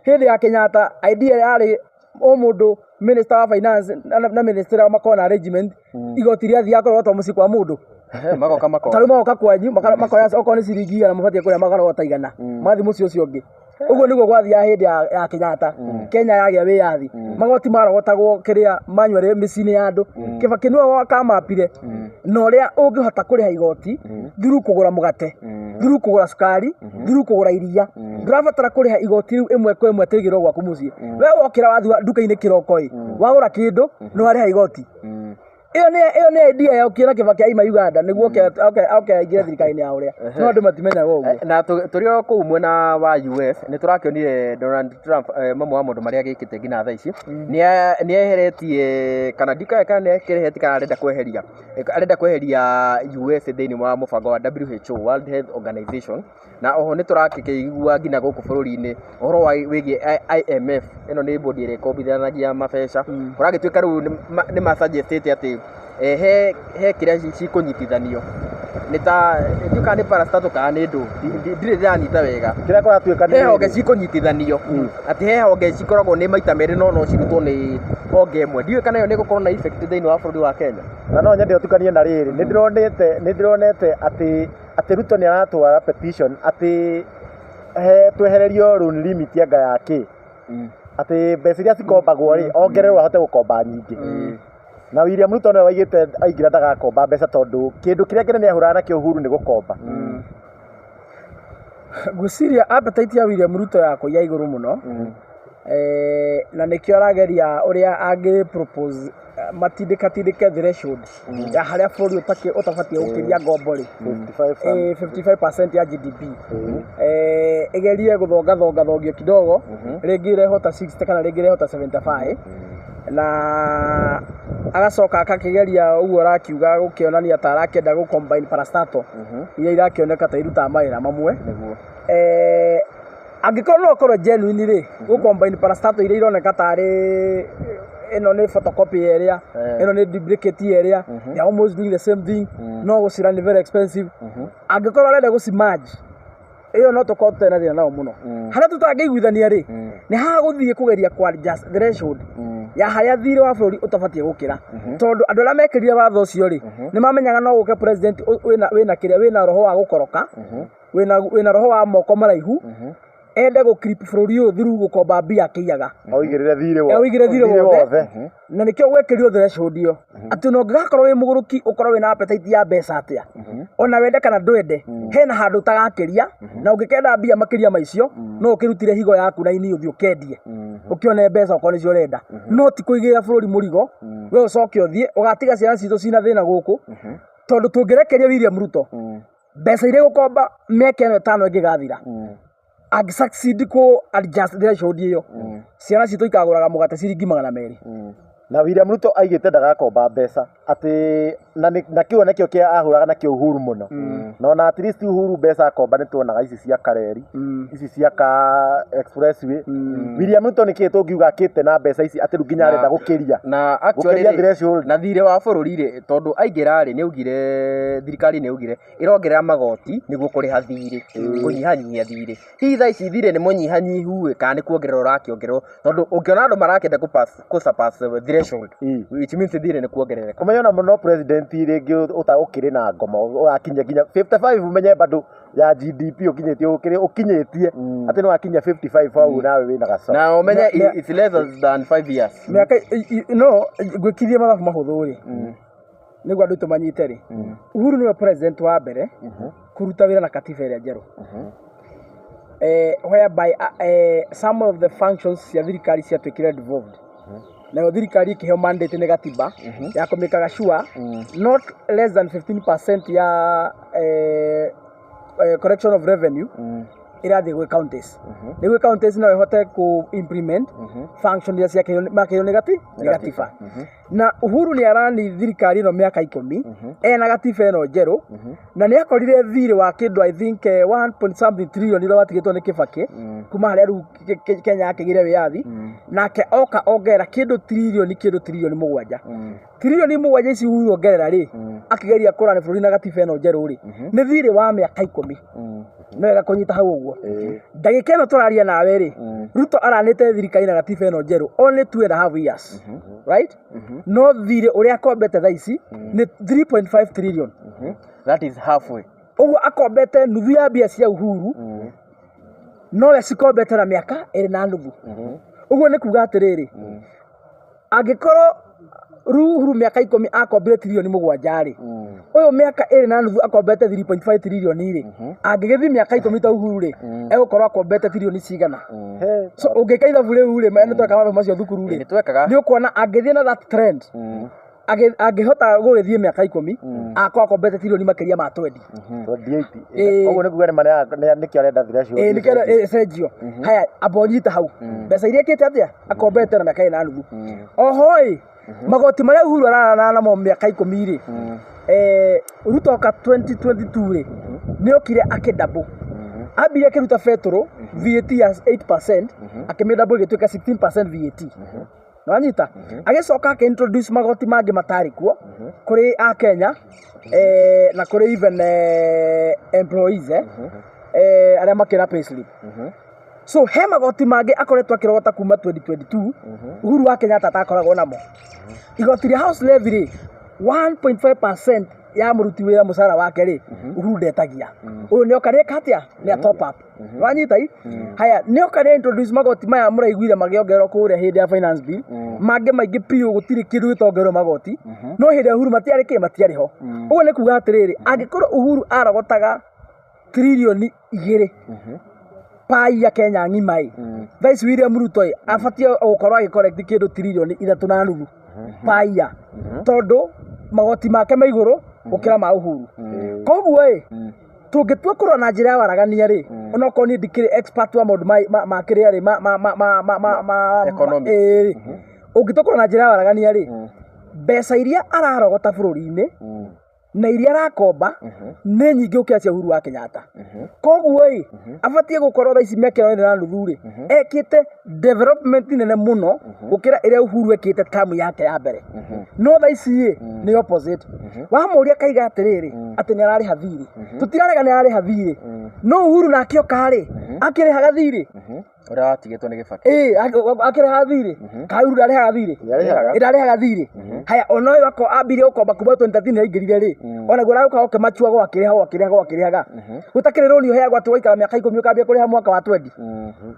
hĩndĩ ya Kenyatta idea yarĩ o mũndũ minister wa finance na minister wa makorwo na arrangement igoti rĩathiaga kũrogotwo mũciĩ kwa mũndũ. Magoka makoya. Ta rĩu magoka kwanyu makoya okorwo nĩ ciringi 100 mabatiĩ kũrĩa makarogota 100 mathiĩ mũciĩ ũcio ũngĩ. Ũguo nĩguo gwathiaga hĩndĩ ya Kenyatta. Kenya yagĩa wĩyathi magoti marogotagwo kĩrĩa manually mĩciĩ-inĩ ya andũ. Kibaki nĩwe wakamapire na ũrĩa ũngĩhota kũrĩha igoti through kũgũra mũgate through kũgũra cukari through kũgũra iria. Ndũrabatara kũrĩha igoti rĩu ĩmwe kwa ĩmwe atĩ rĩigĩrwo gwaku mũciĩ. We wokĩra wathiĩ nduka-inĩ kĩroko ĩ wagũra kĩndũ nĩ warĩha igoti. Ĩyo nĩ idea yokire na Kibaki aima Uganda nĩguo oke aingĩre thirikari-inĩ ya ũrĩa no andũ matimenyaga ũguo. Na tũrĩ o kũu mwena wa US nĩ tũrakĩonire Donald Trump mamwe wa maũndũ marĩa agĩkĩte nginya thaa ici nĩ eheretie kana ndikae kana nĩ akĩrehetie kana arenda kweheria US thĩinĩ wa mũbango wa WHO World Health Organization. Na oho nĩ tũrakĩigua nginya gũkũ bũrũri-inĩ ũhoro wĩgiĩ IMF ĩno nĩ bodi ĩrĩa ĩkombithanagia mabeca kũragĩtuĩka rĩu nĩ masuggestĩte atĩ he kĩrĩa cikũnyitithanio nĩ ta ndiũĩ kana nĩ parastatal kana nĩ ndũ ndirĩ ndĩranyita wega kĩrĩa kũratuĩka he honge cikũnyitithanio atĩ he honge cikoragwo nĩ maita merĩ no cirutwo nĩ honge ĩmwe ndiũĩ kana ĩyo nĩ ĩgũkorwo na effect thĩinĩ wa bũrũri wa Kenya. Na no nyende ũtukanie na rĩrĩ nĩ ndĩronete atĩ Ruto nĩ aratwara petition atĩ he twehererio loan limit anga ya kĩ atĩ mbeca iria cikombagwo rĩ ongererwo ahote gũkomba nyingĩ. Na William Ruto nĩwe waigĩte aingĩra ndagakomba mbeca tondũ kĩndũ kĩrĩa kĩnene ahũraga nakĩo Uhuru nĩ gũkomba. Ngwĩciria appetite ya William Ruto ya kũiya igũrũ mũno na nĩkĩo arageria ũrĩa angĩ propose matindĩkatindĩke threshold ya harĩa bũrũri ũtabatiĩ gũkĩria ngombo rĩ 55% ya GDP ĩgerie gũthongathongathongio kidogo rĩngĩ ĩrehwo ta 60 kana rĩngĩ ĩrehwo ta 75 na agacoka akakĩgeria ũguo arakiuga gũkĩonania ta arakĩenda gũ combine parastatal iria irakĩoneka ta irutaga mawĩra mamwe. Angĩkorwo no ũkorwo genuine rĩ gũ combine parastatal iria ironeka tarĩ ĩno nĩ photocopy ya ĩrĩa ĩno nĩ duplicate ya ĩrĩa they are almost doing the same thing no gũcira nĩ very expensive. Angĩkorwo arenda gũcimerge ĩyo no tũkorwo tũtarĩ na thĩna nao mũno. Harĩa tũtangĩiguithania rĩ nĩ haha gũthiĩ kũgeria kũ adjust threshold ya harĩa thirĩ wa bũrũri ũtabatiĩ gũkĩra tondũ andũ arĩa mekĩrire watho ũcio rĩ nĩ mamenyaga no gũke president wĩna kĩrĩa wĩna roho wa gũkoroka wĩna roho wa moko maraihu ende gũ clip bũrũri ũyũ through gũkomba mbia akĩiyaga oigĩrĩre thirĩ wothe na nĩkĩo gwekĩrio threshold ĩyo atĩ ona ũngĩgakorwo wĩ mũgũrũki ũkorwo wĩna appetite ya mbeca atĩa ona wende kana ndwende hena handũ ũtagakĩria na ũngĩkenda mbia makĩria ma icio no ũkĩrutire higo yaku na ini ũthiĩ ũkendie ũkĩone mbeca okorwo nĩcio ũrenda no ti kũigĩrĩra bũrũri mũrigo We ũcoke ũthiĩ ũgatiga ciana citũ cina thĩna gũkũ, tondũ tũngĩrekeria William Ruto mbeca iria gũkomba mĩaka ĩno 5 ĩngĩgathira, angĩ succeed kũ adjust threshold ĩyo, ciana citũ ikagũraga mũgate ciringi 200. Na William Ruto aigĩte ndagakomba mbeca atĩ na na kĩo nĩkĩo kĩa ahũraga nakĩo Uhuru mũno, na ona at least Uhuru mbeca akomba nĩ tuonaga ici cia kareri, ici cia ka expressway. William Ruto nĩkĩĩ tũngiuga akĩte na mbeca ici atĩ rĩu nginya arenda gũkĩria na actually gũkĩria rĩ, threshold? Na thirĩ wa bũrũri rĩ, tondũ aingĩra rĩ, nĩ augire thirikari nĩ augire ĩrongerera magoti nĩguo kũrĩha thirĩ, kũnyihanyihia thirĩ. Hihi thaa ici thirĩ nĩ mũnyihanyihu ĩ, kana nĩ kuongerera ũrakĩongererwo? Tondũ ũngĩona andũ marakĩenda kũ surpass threshold, which means thirĩ nĩ kuongerereka. Ũmenye ona mũno president rĩngĩ ũta ũkĩrĩ na ngoma ũrakinyia nginya 55, ũmenye bado ya GDP ũkinyĩtie ũkĩrĩ ũkinyĩtie atĩ nĩ wakinyia 55 hau nawe wĩna gaco. Na ũmenye it's less than 5 years. Mĩaka no ngwĩkithie mathabu mahũthũ rĩ, nĩguo andũ aitũ manyite rĩ, Uhuru nĩwe president wa mbere kũruta wĩra na katiba ĩrĩa njerũ, whereby some of the functions cia thirikari ciatuĩkire devolved, nayo thirikari ĩkĩheo mandate nĩ gatiba ya kũmĩkaga sure not less than 15% ya collection of revenue ĩrathiĩ gwĩ counties, nĩguo counties no ĩhote kũ implement function iria ciakĩheo makĩheo nĩ gatiba. Na Uhuru nĩ arani thirikari ĩno mĩaka 10 ena gatiba ĩno njerũ, na nĩ akorire thirĩ wa kĩndũ, I think, 1 point something trillion ũrĩa watigĩtwo nĩ Kibaki kuma harĩa rĩu Kenya yakĩgĩire wĩyathi. Nake oka ongerera kĩndũ trilioni, kĩndũ trilioni 7. Trilioni 7 ici Uhuru ongerera rĩ, akĩgeria kũrani bũrũri na gatiba ĩno njerũ rĩ, nĩ thirĩ wa mĩaka 10. No wega kũnyita hau ũguo. Ndagĩka ĩno tũraria nawe rĩ, Ruto aranĩte thirikari na gatiba ĩno njerũ only 2.5 years, right? No thirĩ ũrĩa akombete thaa ici nĩ 3.5 trillion. That is halfway. Ũguo akombete nuthu ya mbia cia Uhuru, nowe cikombete na mĩaka 2.5. Ũguo nĩ kuga atĩrĩrĩ, angĩkorwo Uhuru mĩaka 10 akombire trilioni 7 rĩ, ũyũ mĩaka 2.5 akombete 3.5 trillion rĩ, angĩgĩthiĩ mĩaka 10 ta Uhuru rĩ, egũkorwo akombete trilioni cigana? So ũngĩka ithabu rĩu rĩ, nĩ tweka mathabu macio thukuru rĩ, Nĩ twekaga. Nĩ ũkuona angĩthiĩ na that trend, angĩhota gũgĩthiĩ mĩaka 10, akorwo akombete trilioni makĩria ma 20. 28. Ĩĩ. Ũguo nĩ kuga nĩ nĩkĩo arenda threshold. Ĩĩ, nĩkĩo ĩcenjio. Haya, amba ũnyite hau mbeca iria ĩkĩte atĩa akombete na mĩaka 2.5. Oho ĩ, magoti marĩa Uhuru ararana namo mĩaka 10 rĩ, Ruto oka 2022 rĩ, nĩ okire akĩdouble. Ambire akĩruta betũrũ VAT ya 8%, akĩmĩdouble ĩgĩtuĩka 16% VAT. Nĩwanyita? Agĩcoka akĩ-introduce magoti mangĩ matarĩ kuo kũrĩ a Kenya, na kũrĩ even employees, arĩa makĩra payslip. So he magoti mangĩ akoretwo akĩrogota kuma 2022 Uhuru wa Kenyatta atakoragwo namo. Igoti rĩa house levy rĩ, 1.5% ya mũruti wĩra mũcara wake rĩ, Uhuru ndetagia. Ũyũ nĩoka nĩeka atĩa? Nĩ top up. Wanyita i? Haya, nĩoka nĩ introduce magoti maya mũraiguire magĩongererwo kũrĩa hĩndĩ ya finance bill, mangĩ maingĩ biũ. Gũtirĩ kĩndũ gĩtongererwo magoti, no hĩndĩ ya Uhuru matiarĩ kĩ, matiarĩ ho. Ũguo nĩ kuga atĩrĩrĩ, angĩkorwo Uhuru arogotaga trilioni 2 pai ya Kenya ng'ima ĩ, thaa ici William Ruto ĩ abatiĩ gũkorwo agĩ collect kĩndũ trilioni 3.5 paia, tondũ magoti make me igũrũ gũkĩra ma Uhuru. Koguo ĩ, tũngĩtua kũrora na njĩra ya waragania rĩ, onokorwo niĩ ndikĩrĩ expert wa maũndũ ma kĩrĩa rĩ, ma Economics. Ĩĩ, ũngĩtua kũrora na njĩra ya waragania rĩ, mbeca iria ararogota bũrũri-inĩ na iria arakomba nĩ nyingĩ gũkĩra cia Uhuru wa Kenyatta. Koguo ĩ, abatiĩ gũkorwo thaa ici mĩaka ĩno 2.5 rĩ, ekĩte development nene mũno gũkĩra ĩrĩa Uhuru ekĩte tamu yake ya mbere. No thaa ici ĩ, nĩ opposite. Wamũria akaiga atĩrĩrĩ, atĩ nĩ ararĩha thirĩ. Tũtirarega nĩ ararĩha thirĩ, no Uhuru nake oka rĩ, akĩrĩhaga thirĩ? Ũrĩa watigĩtwo nĩ Kibaki. Ĩĩ, akĩrĩhaga thirĩ? Kana Uhuru ndarĩhaga thirĩ? Nĩarĩhaga. Ĩndarĩhaga thirĩ. Haya, ona ũyũ ako ambirie gũkomba kuma 2013 aingĩrire rĩ, onaguo aragũka ũkĩmachuagwo akĩrĩhagwo, akĩrĩhagwo, akĩrĩhaga. Gũtakĩrĩ rũni ũheagwo atĩ waikara mĩaka 10 ũkambia kũrĩha mwaka wa 20.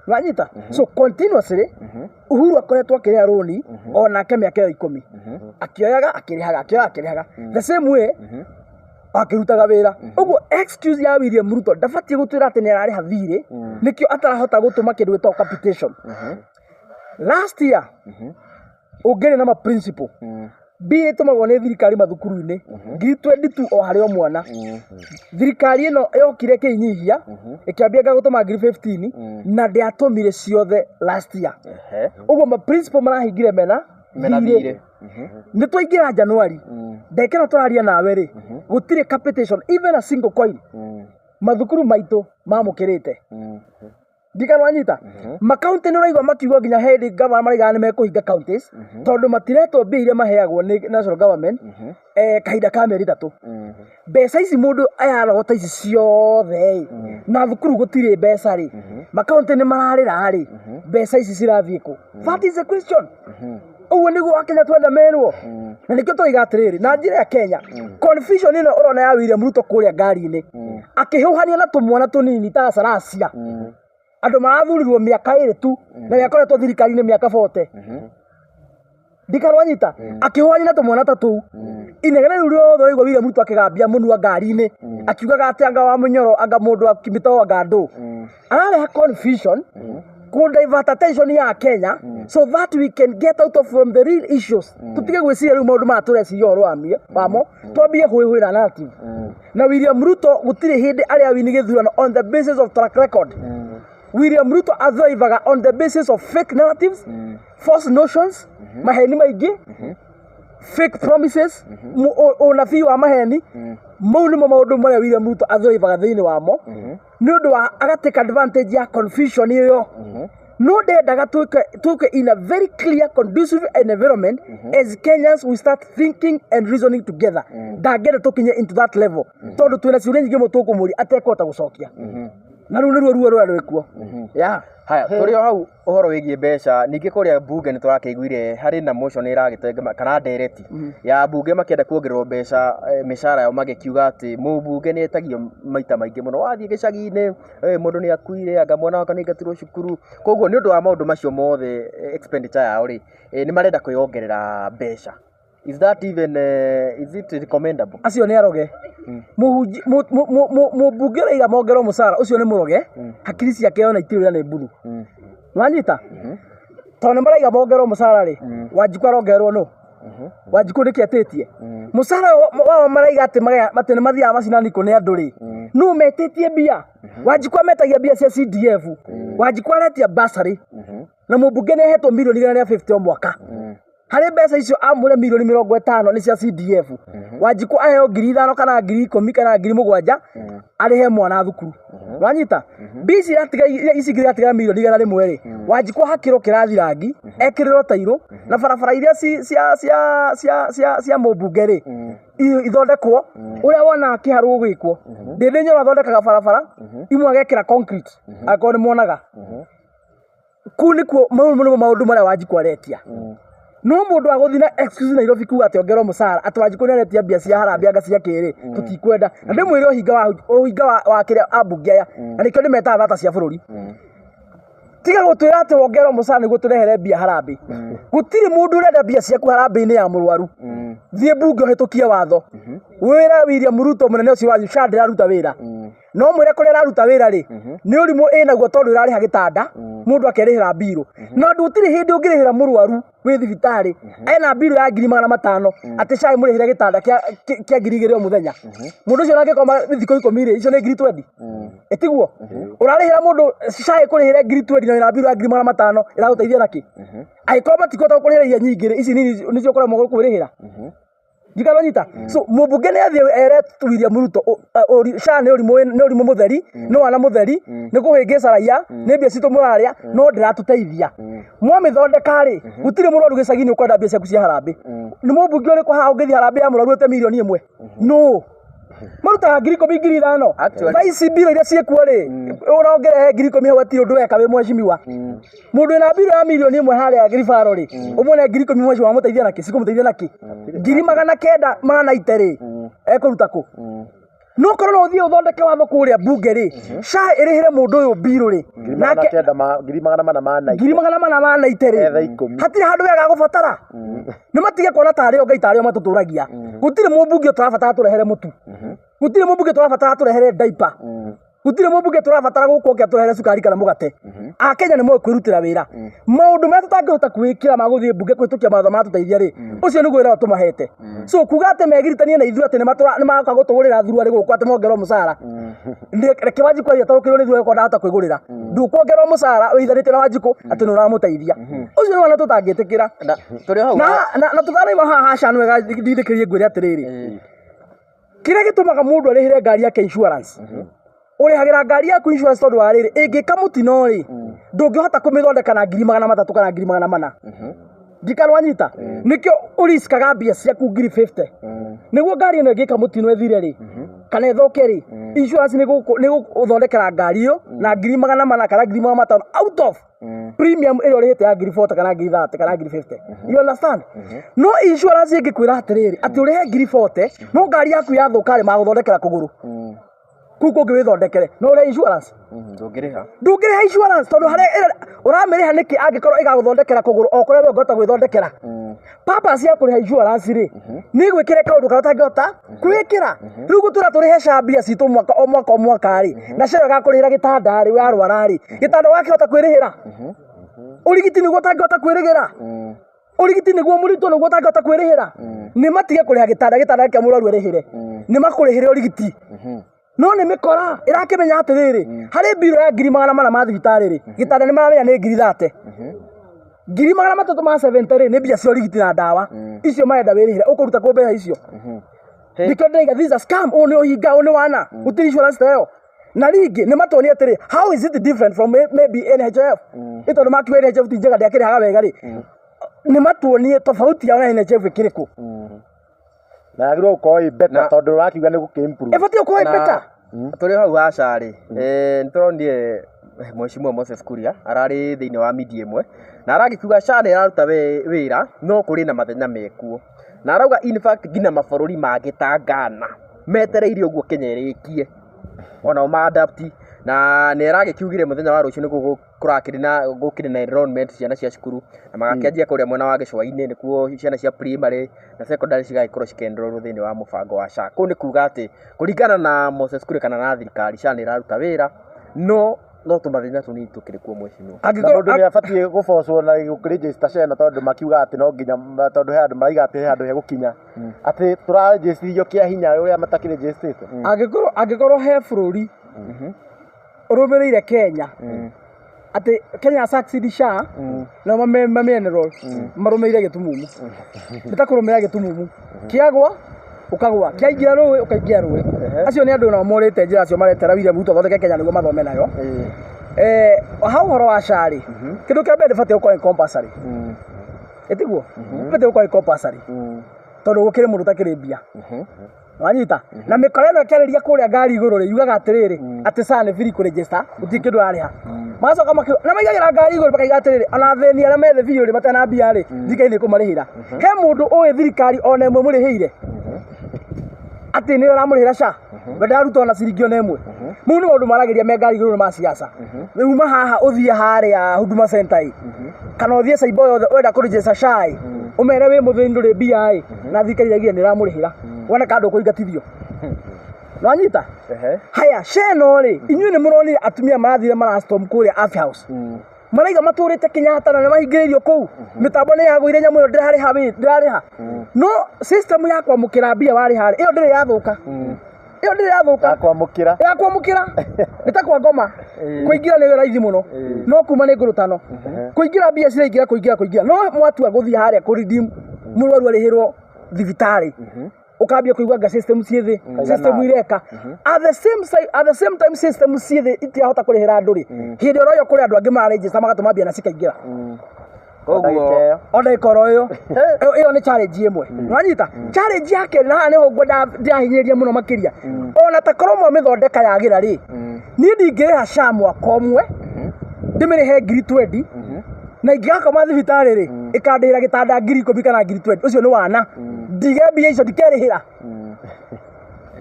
Wanyita? So continuously Uhuru akoretwo akĩrĩha rũni onake mĩaka ĩyo 10, akĩoyaga akĩrĩhaga, akĩoyaga akĩrĩhaga, the same way akĩrutaga wĩra ũguo. Excuse ya William Ruto ndabatiĩ gũtwĩra atĩ nĩ ararĩha thirĩ, nĩkĩo atarahota gũtũma kĩndũ gĩtagwo capitation. Last year Ũngĩrĩ na ma principle, mbia ĩtũmagwo nĩ thirikari mathukuru-inĩ 22,000 o harĩ o mwana. Thirikari ĩno yokire ĩkĩinyihia, ĩkĩambia anga gũtũma 15,000, na ndĩatũmire ciothe last year. Ũguo ma principal marahingire mena Mena thirĩ. thirĩ. Nĩ twaingĩra January, ndagĩka ĩno tũraria nawe rĩ, gũtirĩ capitation, even a single coin, mathukuru maitũ mamũkĩrĩte. Ndikanwanyita makaunti, nĩ ũraigua makiuga nginya hĩndĩ gavana maraigaga nĩ mekũhinga counties, tondũ matiretwo mbia iria maheagwo nĩ national government kahinda ka mĩeri 3. Mbeca ici mũndũ ayarogota ici ciothe ĩ, na thukuru gũtirĩ mbeca rĩ, makaunti nĩ mararĩra rĩ, mbeca ici cirathiĩ kũ? That is the question. Ũguo nĩguo Akenya twenda merwo, na nĩkĩo tũraiga atĩrĩrĩ, na njĩra ya Kenya confusion ĩno ũrona ya William Ruto kũrĩa ngari-inĩ akĩhũhania na tũmwana tũnini ta Saracia, andũ marathurirwo mĩaka 2 tu na nĩakoretwo thirikari-inĩ mĩaka 40. Ndikarwanyita akĩhũhania na tũmwana ta tũu, inegene rĩu rĩothe ũraigua William Ruto akĩgambia mũnua ngari-inĩ, akiugaga atĩ anga wa mũnyoro, anga mũndũ wa Kimito, anga ndũ arareha confusion ku divert attention ya Kenya so that we can get out of from the real issues. Tutige gwĩciria rĩu maũndũ maya tũreciria ũhoro wamo, twambie hũĩhũĩra narrative. Na William Ruto gũtirĩ hĩndĩ arĩa wini gĩthurano on the basis of track record. William Ruto athrivaga on the basis of fake narratives, false notions, maheni maingĩ, fake promises, ũnabii wa maheni. Mau nĩmo maũndũ marĩa William Ruto athrivaga thĩinĩ wamo, nĩ ũndũ wa agatake advantage ya confusion ĩyo. No ndendaga tuke in a very clear, conducive environment. As Kenyans, we start thinking and reasoning together. Ndangĩenda tũkinye into that level, tondũ twĩna ciũria nyingĩ mũno tũkũmũria atekũhota gũcokia, na rĩu nĩruo ruo rũrĩa rwĩkuo, yeah. Haya, tũrĩ o hau ũhoro wĩgiĩ mbeca, ningĩ kũrĩa mbunge nĩ tũrakĩiguire harĩ na motion ĩragĩtenga kana ndereti ya mbunge makĩenda kuongererwo mbeca, mĩcara yao, magĩkiuga atĩ mũmbunge nĩ etagio maita maingĩ mũno, wathiĩ gĩcagi-inĩ, mũndũ nĩ akuire, anga mwana wakwa nĩ aingatirwo cukuru. Koguo nĩ ũndũ wa maũndũ macio mothe, expenditure yao rĩ, nĩ marenda kwĩyongerera mbeca. Is that even is it recommendable? Acio nĩ aroge. Mũhunji mũmbunge ũraiga mongerwo mũcara ũcio nĩ mũroge, hakiri ciake ona itirĩ ũrĩa nĩ mbuthu. Wanyita, tondũ nĩ maraiga mongerwo mũcara rĩ, Wanjikũ arongererwo nũ? Wanjikũ nĩkĩ etĩtie mũcara ũyũ wao? Maraiga atĩ atĩ nĩ mathiaga macinani kũnĩ andũ rĩ, nũ metĩtie mbia? Wanjikũ ametagia mbia cia CDF. Wanjikũ aretia bursary, na mũmbunge nĩ ahetwo 150 million o mwaka. Harĩ mbeca icio amũre 50 million nĩ cia CDF. Wanjikũ aheo 5,000 kana 10,000 kana 7,000 arĩhe mwana thukuru. Wanyita, mbia ici iratiga, ici ingĩ iratigara 100 million rĩ, Wanjikũ hakĩrwo kĩrathi rangi, ekĩrĩrwo tairũ, na barabara iria cia mũmbunge rĩ, ithondekwo ũrĩa wonaga kĩharũ gũgĩkwo. Ndĩndĩ Nyoro athondekaga barabara imwe agekĩra concrete, angĩkorwo nĩ muonaga kuu. Nĩkuo mau nĩmo maũndũ marĩa Wanjikũ aretia. No mũndũ agũthiĩ na excuse Nairobi kuga atĩ ongerwo mũcara, atĩ Wanjikũ nĩ aretia mbia cia harambee anga cia kĩrĩ, tũtikwenda. Na ndĩmwĩre ũhinga wa kĩrĩa ambunge aya, na nĩkĩo ndĩmetaga thata cia bũrũri. Tiga gũtwĩra atĩ wongerwo mũcara nĩguo tũrehere mbia harambee. Gũtirĩ mũndũ ũrenda mbia ciaku harambee-inĩ ya mũrwaru. Thiĩ mbunge ũhĩtũkie watho, wĩre William Ruto, mũnene ũcio wanyu, SHA ndĩraruta wĩra. No mwĩre kũrĩa ĩraruta wĩra rĩ, nĩ ũrimũ ĩnaguo, tondũ ĩrarĩha gĩtanda, mũndũ akerĩhĩra mbirũ. Na ũndũ gũtirĩ hĩndĩ ũngĩrĩhĩra mũrwaru wĩ thibitarĩ ena mbirũ ya 500,000 atĩ SHA ĩmũrĩhĩre gĩtanda kĩa 2,000 o mũthenya. Mũndũ ũcio angĩkoma thikũ 10 rĩ, icio nĩ 20,000. Ĩtiguo ũrarĩhĩra mũndũ SHA ĩkũrĩhĩre 20,000 na wĩna mbirũ ya 500,000, ĩragũteithia nakĩ? Angĩkorwo matikũhota gũkũrĩhĩra iria nyingĩ rĩ, ici nini nĩcio ũkũremwo kwĩrĩhĩra. Ndikanonyita. So mũmbunge nĩ athiĩ ere William Ruto SHA nĩ ũrimũ, nĩ ũrimũ mũtheri, nĩ wana mũtheri, nĩ kũhĩngĩca raia, nĩ mbia citũ mũrarĩa, no ndĩratũteithia. Mwamĩthondeka rĩ, gũtirĩ mũrwaru gĩcagi-inĩ ũkwenda mbia ciaku cia harambĩ. Nĩ mũmbunge ũrĩkũ haha ũngĩthiĩ harambĩ ya mũrwaru ũte 1 million? No marutaga 10,000, 5,000. Actually- Thaa ici mbirũ iria ciĩkuo rĩ, ũrongerehe 10,000 hau hatirĩ ũndũ weka wĩ mheshimiwa. Mũndũ wĩna mbirũ ya 1 million harĩa ribaro rĩ, ũmwone 10,000, mheshimiwa, wamũteithia nakĩ? Cikũmũteithia nakĩ? 990 rĩ, ekũruta kũ? No korwo no ũthiĩ ũthondeke watho kũrĩa mbunge rĩ, SHA ĩrĩhĩre mũndũ ũyũ mbirũ rĩ, Ngiri magana nake kenda ma 490. 490 rĩ, Etha 10. Hatirĩ handũ wega agũbatara. Nĩ matige kuona tarĩ o Ngai, tarĩ o matũtũragia. Gũtirĩ mũmbunge tũrabatara tũrehere mũtu, gũtirĩ mũmbunge tũrabatara tũrehere diaper. Gũtirĩ mũmbunge tũrabatara gũkũ oke atũrehere cukari kana mũgate. Akenya nĩ moĩ kwĩrutĩra wĩra. Maũndũ marĩa tũtangĩhota kwĩĩkĩra ma gũthiĩ mbunge kũhĩtũkia mawatho maratũteithia rĩ, ũcio nĩguo wĩra ũrĩa tũmahete. So kuga atĩ megiritanie na ithuĩ atĩ nĩ maroka gũtũgũrĩra thuruarĩ gũkũ atĩ mongerwo mũcara. Reke Wanjikũ athiĩ ataũkĩrwo nĩ thuruarĩ okorwo ndahota kwĩgũrĩra. Ndũkuongerwo mũcara wĩithanĩtie na Wanjikũ atĩ nĩ ũramũteithia. Ũcio nĩ wana tũtangĩtĩkĩra. Na tũrĩ o hau Na tũtanaima haha haca nĩ wega ndindĩkĩrĩrie ngwĩre atĩrĩrĩ. Kĩrĩa gĩtũmaga mũndũ arĩhĩre ngari yake insurance. Ũrĩhagĩra ngari yaku insurance tondũ wa rĩrĩ, ĩngĩka mũtino rĩ, ndũngĩhota kũmĩthondeka na 300,000 kana 400,000. Ndikana wanyita. Nĩkĩo ũriskaga mbia ciaku 50,000. Nĩguo ngari ĩno ĩngĩka mũtino ĩthire rĩ, kana ĩthũke rĩ, insurance nĩ gũthondekera ngari ĩyo na 400,000 kana 500,000 out of premium ĩrĩa ũrĩhĩte ya 40,000 kana 30,000 kana 50,000. You understand? No insurance ĩngĩkwĩra atĩrĩrĩ, atĩ ũrĩhe 40,000, no ngari yaku yathũka rĩ, magũthondekera kũgũrũ. Kũu kũngĩ wĩthondekere. No ũrĩhe insurance. Ndũngĩrĩha. Ndũngĩrĩha insurance tondũ harĩa ũramĩrĩha nĩkĩ angĩkorwo ĩgagũthondekera kũgũrũ o kũrĩa we ũngĩhota gwĩthondekera. Purpose ya kũrĩha insurance rĩ, nĩ gwĩkĩra kaũndũ karĩa ũtangĩhota kwĩĩkĩra. Rĩu gũtũra tũrĩhe SHA mbia citũ mwaka o mwaka o mwaka rĩ, na SHA ĩyo ĩgakũrĩhĩra gĩtanda rĩ, warwara rĩ, gĩtanda ũgakĩhota kwĩrĩhĩra. Ũrigiti nĩguo ũtangĩhota kwĩrĩhĩra. Ũrigiti nĩguo mũritũ nĩguo ũtangĩhota kwĩrĩhĩra. Nĩ matige kũrĩha gĩtanda, gĩtanda kĩa mũrwaru arĩhĩre. Nĩ makũrĩhĩre ũrigiti. No nĩ mĩkora ĩrakĩmenya atĩrĩrĩ, harĩ mbirũ ya 400,000 ma thibitarĩ rĩ, gĩtanda nĩ maramenya nĩ 30,000. 370,000 rĩ, nĩ mbia cia ũrigiti na ndawa. Icio marenda wĩrĩhĩre, ũkũruta kũ mbeca icio? Nĩkĩo ndĩraiga this is a scam, ũyũ nĩ ũhinga, ũyũ nĩ wana, gũtirĩ insurance ta ĩyo. Na rĩngĩ nĩ matuonie atĩrĩ, how is it different from maybe NHIF? Ĩ tondũ makiuga NHIF ti njega ndĩakĩrĩhaga wega rĩ, nĩ matuonie tofauti yao na NHIF ĩkĩrĩ kũ? Na yagĩrĩirwo gũkorwo ĩ better tondũ ũrakiuga nĩ gũkĩ improve. Ĩbatiĩ gũkorwo ĩ better. Tũrĩ hau ha SHA rĩ, nĩ tũronire Mheshimiwa Moses Kuria ararĩ thĩinĩ wa media ĩmwe na aragĩkiuga SHA nĩ ĩraruta wĩra no kũrĩ na mathĩna mekuo. Na arauga in fact nginya mabũrũri mangĩ ta Ghana metereire ũguo Kenya ĩrĩkie onao ma adapt na nĩ aragĩkiugire mũthenya wa rũciũ nĩguo kũrakĩrĩ na gũkĩrĩ na enrollment ciana cia cukuru na magakĩanjia kũrĩa mwena wa gĩcũa-inĩ nĩkuo ciana cia primary na secondary cigagĩkorwo cikĩ-enroll thĩinĩ wa mũbango wa SHA. Kũu nĩ kuga atĩ kũringana na Moses Kuria kana na thirikari SHA nĩ ĩraruta wĩra no tũmathĩna tũnini tũkĩrĩ kuo mheshimiwa. Na mũndũ nĩ abatiĩ gũbocwo na gũkĩregister SHA ĩno tondũ makiuga atĩ no nginya tondũ he andũ maraiga atĩ he handũ hegũkinya atĩ tũraregisterithio kĩa hinya ũrĩa matakĩregisterĩte. Angĩkorwo he bũrũri ũrũmĩrĩire Kenya atĩ Kenya succeed SHA na mamenerwo marũmĩrĩire gĩtumumu. Nĩ ta kũrũmĩrĩra gĩtumumu. Kĩagwa ũkagwa, kĩaingĩra rũĩ ũkaingĩra rũĩ. Acio nĩ andũ nao morĩte njĩra acio maretera William Ruto athondeke Kenya nĩguo mathome nayo. Ha ũhoro wa SHA rĩ, kĩndũ kĩa mbere ndĩbatiĩ gũkorwo ĩ compulsory. Ĩtiguo? Ndĩbatiĩ gũkorwo ĩ compulsory. Tondũ gũkĩrĩ mũndũ ũtakĩrĩ mbia. Wanyita? Na mĩkora ĩno ĩkĩarĩria kũrĩa ngari igũrũ rĩ, yugaga atĩrĩrĩ, atĩ SHA nĩ free kũregister, gũtirĩ kĩndũ ũrarĩha. Magacoka na maigagĩra ngari igũrũ makaiga atĩrĩrĩ, ona athĩni arĩa me thĩ biũ rĩ, matarĩ na mbia rĩ, thirikari nĩ ĩkũmarĩhĩra. He mũndũ ũĩ thirikari ona ĩmwe mũrĩhĩire? Atĩ nĩyo ĩramũrĩhĩra SHA? We ndararuta ona ciringi ona ĩmwe. Mau nĩ maũndũ maragĩria me ngari igũrũ ma siasa. Rĩu uma haha ũthiĩ harĩa Huduma Center ĩ, kana ũthiĩ cyber yothe ũrenda kũregister SHA ĩ, ũmere wĩ mũthĩni ndũrĩ mbia ĩ, na thirikari iraigire nĩ ĩramũrĩhĩra. Wona ka ndũkũingatithio. Nĩwanyita? Haya, SHA ĩno rĩ, inyuĩ nĩ mũronire atumia marathire marastorm kũrĩa Afya House. Maraiga matũrĩte Kenyatta na nĩ mahingĩrĩirio kũu. Mĩtambo nĩ yagũire nyamũ ĩyo ndĩrarĩha wĩ, ndĩrarĩha. No system ya kwamũkĩra mbia warĩha rĩ, ĩyo ndĩrĩ yathũka. Ĩyo ndĩrĩ yathũka. Ya kwamũkĩra. Ya kwamũkĩra. Nĩ ta kwa ngoma. Kũingĩra nĩ raithi mũno. No kuma nĩ ngũrũtano. Kũingĩra mbia ciraingĩra kũingĩra kũingĩra. No mwatua gũthiĩ harĩa kũ redeem mũrwaru arĩhĩrwo thibitarĩ. Ũkambia kũigua anga system ciĩ thĩ, system ireka. At the same at the same time system ciĩ thĩ itirahota kũrĩhĩra andũ rĩ. Hĩndĩ oro ĩyo kũrĩ andũ angĩ mararegister magatũma mbia na cikaingĩra. Koguo O ndagĩka oro ĩyo. Ĩyo nĩ challenge ĩmwe. Nĩwanyita? Challenge ya kerĩ na haha nĩho ngwenda ndĩrahinyĩrĩria mũno makĩria. Ona ta korwo mwamĩthondeka yagĩra rĩ, niĩ ndingĩrĩha SHA mwaka ũmwe, ndĩmĩrĩhe 20,000, na ingĩgakoma thibitarĩ rĩ, ĩkandĩhĩra gĩtanda 10,000 kana 20,000. Ũcio nĩ wana. Ndige mbia icio ndikerĩhĩra.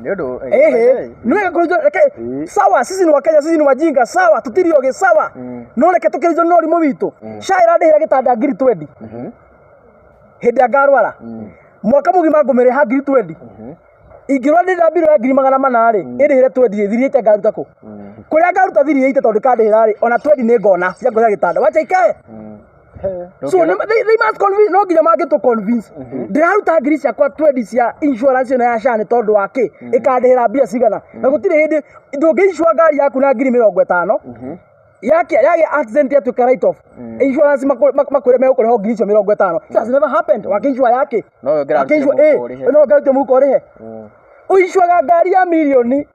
Nĩ ũndũ Ehe, nĩ wega kũrĩithio reke sawa, sisi ni Wakenya, sisi ni wajinga, sawa, tutiri ogĩ, sawa. No reke tũkĩrĩithio nĩ ũrimũ witũ. SHA ĩrandĩhĩra gĩtanda 20,000. Hĩndĩ ĩrĩa ngarwara. Mwaka mũgima ngũmĩrĩha 20,000. Ingĩrora ndĩna mbirũ ya 400,000 rĩ, ĩrĩhĩre twendi 380 ngaruta kũ? Kũrĩa ngaruta 380 tondũ kandĩhĩra rĩ, ona twendi nĩ ngona cia kũrĩa gĩtanda. Wacha ikae. So they must convince, no nginya mangĩtũ convince. Ndĩraruta ngiri ciakwa twendi cia insurance ĩno ya SHA nĩ tondũ wa kĩ? Ĩkandĩhĩra mbia cigana? Na gũtirĩ hĩndĩ ndũngĩ insure ngari yaku na 50,000 yake yagĩa accident yatuĩka write off, insurance makwĩre megũkũrĩha ngiri icio 50. It has never happened. Wakĩinsure yake? No ũngĩrarutire Wakĩinsure mũhuko ũrĩhe. No ũngĩrarutire mũhuko ũrĩhe. Ũincuaga ngari ya 2 mirioni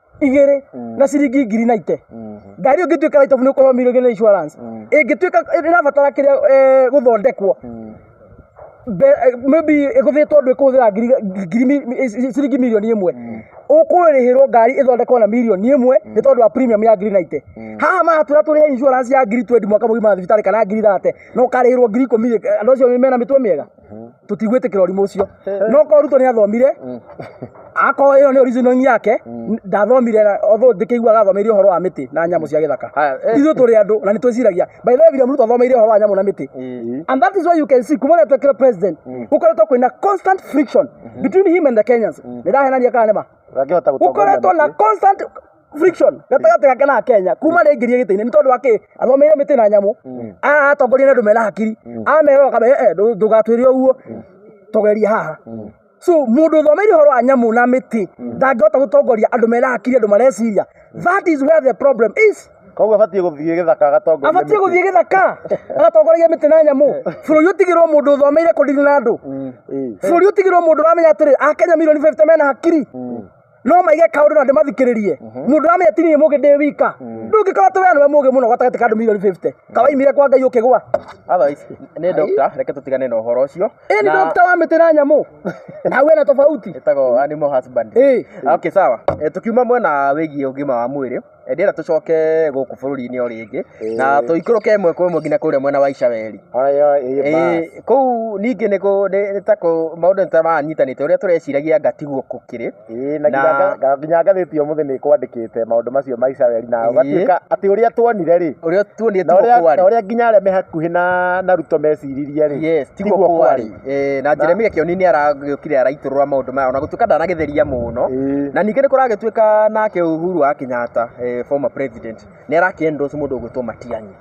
na ciringi ngiri naite. Ngari ĩyo ĩngĩtuĩka write off nĩ ũkũrĩhwo 2 mirioni na insurance. Ĩngĩtuĩka ĩrabatara kĩrĩa gũthondekwo, maybe ĩgũthĩtwo ũndũ ĩkũhũthĩra ngiri ciringi 1 mirioni ũkũrĩhĩrwo ngari ĩthondekwo na 1 mirioni nĩ tondũ wa premium ya ngiri naite. Haha maratwĩra tũrĩhe insurance ya ngiri twendi mwaka mũgima na thibitarĩ kana ngiri thate na ũkarĩhĩrwo 10,000. Andũ acio mena mĩtwe mĩega? Tũtigwĩtĩkĩra ũrimũ ũcio. No korwo Ruto nĩ athomire, akorwo ĩyo nĩ reasoning yake, ndathomire although ndĩkĩiguaga athomeire ũhoro wa mĩtĩ na nyamũ cia gĩthaka. Haya, Ithuĩ tũrĩ andũ na nĩ twĩciragia. By the way, William Ruto athomeire ũhoro wa nyamũ na mĩtĩ, and that is why you can see kuma rĩrĩa twekire president gũkoretwo kwĩna constant friction between him and the Kenyans. Nĩ ndahenania kana nĩ ma? Ũngĩhota gũtongoria Gũkoretwo na mĩtĩ. constant friction gatagatĩ gake na Kenya kuma rĩngĩrie gĩtĩ-inĩ. Nĩ tondũ wa kĩ? Athomeire mĩtĩ na nyamũ, atongoria nĩ andũ mena hakiri, amera akamera, "Eh, ndũgatwĩre ũguo, tũgerie haha." So mũndũ ũthomeire ũhoro wa nyamũ na mĩtĩ ndangĩhota gũtongoria andũ mena hakiri, andũ mareciria. That is where the problem is. Koguo abatiĩ gũthiĩ gĩthaka agatongoria Abatiĩ mĩtĩ. Gũthiĩ gĩthaka agatongoragia mĩtĩ na nyamũ. Bũrũri ũtigĩrwo mũndũ ũthomeire kũdiri na andũ. Bũrũri ũtigĩrwo mũndũ ũramenya atĩrĩ, Akenya mirioni 50 mena hakiri, no maige kaũndũ na ndĩmathikĩrĩrie. Mũndũ ũramenya ti niĩ mũgĩ ndĩ wika. Ndũngĩkorwo atĩ we nĩwe mũgĩ mũno gatagatĩ ka andũ mirioni 50 kawaimire kwa Ngai ũkĩgwa. Otherwise, nĩ doctor, reke tũtigane na ũhoro ũcio. Ĩ nĩ doctor wa mĩtĩ na nyamũ na hau ena tofauti. Ĩtagwo animal husband. Okay, sawa. Tukiuma mwena wĩgiĩ ũgima wa mwĩrĩ, ndĩrenda tũcoke gũkũ bũrũri-inĩ o rĩngĩ na tũikũrũke ĩmwe kwa ĩmwe nginya kũrĩa mwena wa Icaweri. Aya, ĩĩ, bas. Kũu ningĩ nĩ nĩ ta maũndũ nĩ ta maranyitanĩte ũrĩa tũreciragia anga tiguo gũkĩrĩ. Ĩĩ, na nginya ngathĩti ũmũthĩ nĩ ĩkwandĩkĩte maũndũ macio ma Icaweri na ũgatuĩka atĩ ũrĩa tuonire rĩ, ũrĩa tuonire na tiguo ũrĩa kwarĩ. Na ũrĩa nginya arĩa me hakuhĩ na Ruto meciririe rĩ, Yes, tiguo kwarĩ. Na Jeremia Kĩoni nĩ aragĩũkire araitũrũra maũndũ maya ona gũtuĩka ndanagĩtheria mũno. Na ningĩ nĩ kũragĩtuĩka nake Uhuru wa Kenyatta, former president, nĩ arakĩ endorse mũndũ ũgwĩtwo Matiang'i.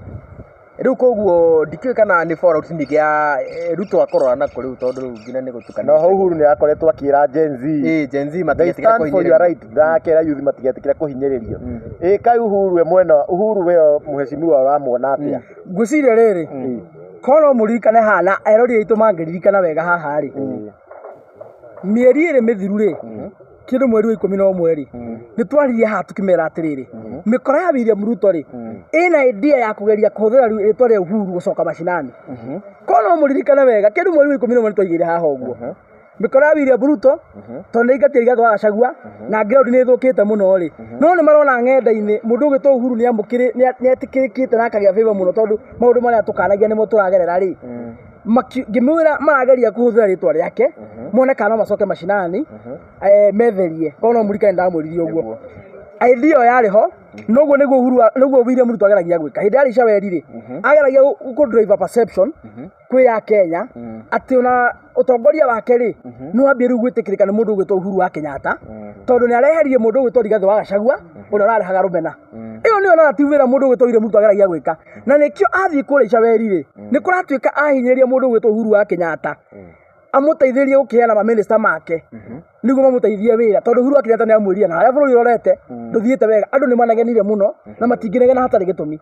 Rĩu koguo ndikĩũĩ kana nĩ fallout ningĩ ya Ruto akũrora nako rĩu tondũ rĩu nginya nĩ gũtukanĩte. Na oho Uhuru nĩ akoretwo akĩra Gen Z, Gen Z they matigetĩkĩra stand for your kũhinyĩrĩrio. right, na akera youth matigetĩkĩre kũhinyĩrĩrio. Ĩ kaĩ Uhuru we mwena Uhuru we mheshimiwa ũramuona atĩa? Ngwĩciria rĩrĩ, korwo no mũririkane haha na erori aitũ mangĩririkana wega haha rĩ, mĩeri 2 mĩthiru rĩ, kĩndũ mweri wa 11 rĩ, nĩ twaririe haha tũkĩmera atĩrĩrĩ, mĩkora ya William Ruto rĩ ĩna idea ya kũgeria kũhũthĩra rĩtwa rĩa Uhuru gũcoka macinani. Korwo no mũririkane wega, kĩndũ mweri wa 11 nĩ twaigĩire haha ũguo mĩkora ya William Ruto tondũ nĩ aingatia Rigathĩ wa Gachagua na ground nĩ ĩthũkĩte mũno rĩ, no nĩ marona ng'enda-inĩ mũndũ ũgwĩtwo Uhuru nĩ amũkĩrĩ nĩ etĩkĩrĩkĩte na akagĩa favor mũno tondũ maũndũ marĩa tũkanagia nĩmo tũragerera rĩ. Ngĩmwĩra marageria kũhũthĩra rĩtwa rĩake mone kana no macoke macinani metherie. Korwo no mũririkane ndamwĩrire ũguo idea ĩyo yarĩ ho. Noguo nĩguo Uhuru nĩguo William Ruto ageragia gwĩka hĩndĩ ya Icaweri rĩ, ageragia kũ drive a perception kwĩ ya Kenya atĩ ona ũtongoria wake rĩ nĩ wambie rĩu gwĩtĩkĩrĩka nĩ mũndũ ũgwĩtwo Uhuru wa Kenyatta tondũ nĩ areheririe mũndũ ũgwĩtwo Rigathĩ wa Gachagua ũrĩa ũrarehaga rũmena. Ĩyo nĩyo narrative ĩrĩa mũndũ ũgwĩtwo William Ruto ageragia gwĩka, na nĩkĩo athiĩ kũrĩa Icaweri rĩ, nĩ kũratuĩka ahinyĩrĩria mũndũ ũgwĩtwo Uhuru wa Kenyatta amũteithĩrĩrie gũkĩheana mamĩnĩsta make nĩguo mamũteithie wĩra, tondũ Uhuru wa Kenyatta nĩ amwĩrire na harĩa bũrũri ũrorete ndũthiĩte wega, andũ nĩ manegenire mũno na matingĩnegena hatarĩ gĩtũmi.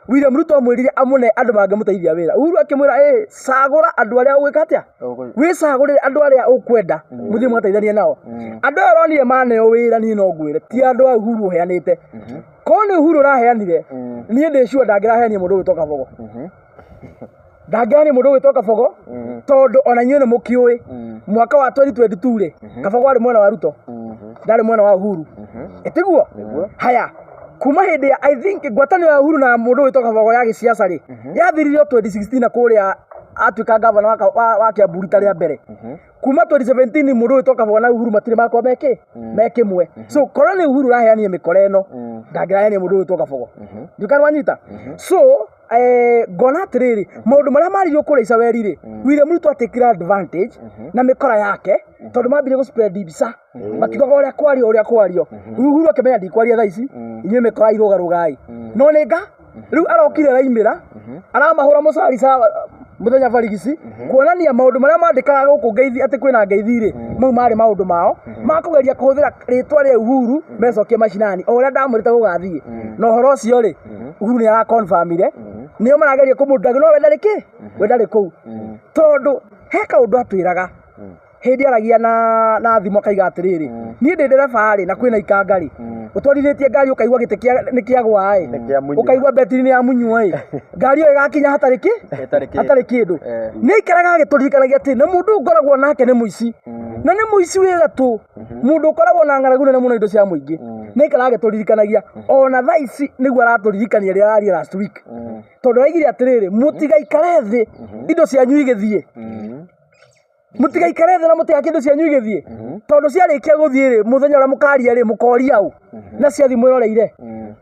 William Ruto amwĩrire amũne andũ mangĩmũteithia wĩra. Uhuru akĩmwĩra, ĩ cagũra andũ arĩa ũgwĩka atĩa, wĩcagũrĩre andũ arĩa ũkwenda mũthiĩ mũgateithanie nao. Andũ aya ũronire maneo wĩra, niĩ no ngwĩre ti andũ a Uhuru ũheanĩte. Korwo nĩ Uhuru ũraheanire, niĩ ndĩ sure ndangĩraheanire mũndũ ũgwĩtwo Kabogo, ndangĩheania mũndũ ũgwĩtwo Kabogo, tondũ ona inyuĩ nĩ mũkĩũĩ mwaka wa 2022 rĩ, Kabogo arĩ mwena wa Ruto, ndarĩ mwena wa Uhuru. Ĩtiguo haya kuma hĩndĩ ya, I think, ngwatanĩro ya Uhuru na mũndũ ũgwĩtwo Kabogo ya gĩciaca rĩ, yathirire o 2016 na kũrĩa atuĩka gavana wa Kiambu rita rĩa mbere. Kuma 2017 mũndũ ũgwĩtwo Kabogo na Uhuru matirĩ makorwo mekĩ me kĩmwe. So korwo nĩ Uhuru ũraheanire mĩkora ĩno, ndangĩraheanire mũndũ ũgwĩtwo Kabogo. Ndiũĩ kana wanyita. So Ngona atĩrĩrĩ, maũndũ marĩa maririo kũrĩa Icaweri rĩ, William Ruto atekire advantage na mĩkora yake, tondũ mambirie gũ spread mbica makiugaga ũrĩa kwario, ũrĩa kwario. Rĩu Uhuru akĩmenya ndikwaria thaa ici, inyuĩ mĩkora irũgarũgai, no nĩ nga rĩu arokire araimĩra aramahũra mũcarica mũthenya barigici, kuonania maũndũ marĩa mandĩkaga gũkũ ngeithi atĩ kwĩna ngeithi rĩ, mau marĩ maũndũ mao ma kũgeria kũhũthĩra rĩtwa rĩa Uhuru mecokie macinani o ũrĩa ndamwĩrĩte gũgathiĩ. Na ũhoro ũcio rĩ, Uhuru nĩ arakonfamire nĩo marageria kũmũndaga, no we ndarĩ kĩ, we ndarĩ kũu, tondũ he kaũndũ atwĩraga hĩndĩ aragia na thimũ, akaiga atĩrĩrĩ, niĩ ndĩ ndereba rĩ, na kwĩna ikanga rĩ, ũtwarithĩtie ngari ũkaigua gĩtĩ kĩa nĩ kĩagwa ĩ, Nĩ kĩamunywo. Ũkaigua betiri nĩ yamunywo ĩ, ngari ĩyo ĩgakinya hatarĩ kĩ, Hatarĩ kĩ. hatarĩ kĩndũ. Nĩ aikaraga agĩtũririkanagia atĩ na mũndũ ũyũ ngoragwo nake nĩ mũici, na nĩ mũici wĩ gatũ, mũndũ ũkoragwo na ng'aragu nene mũno indo cia mũingĩ. Nĩ aikaraga agĩtũririkanagia, ona thaa ici nĩguo aratũririkania rĩrĩa araria last week, tondũ araigire atĩrĩrĩ, mũtigaikare thĩ indo cianyu igĩthiĩ, mũtigaikare thĩ na mũtigake indo cianyu igĩthiĩ, tondũ ciarĩkia gũthiĩ rĩ, mũthenya ũrĩa mũkaria rĩ, mũkoria ũ na ciathiĩ mwĩroreire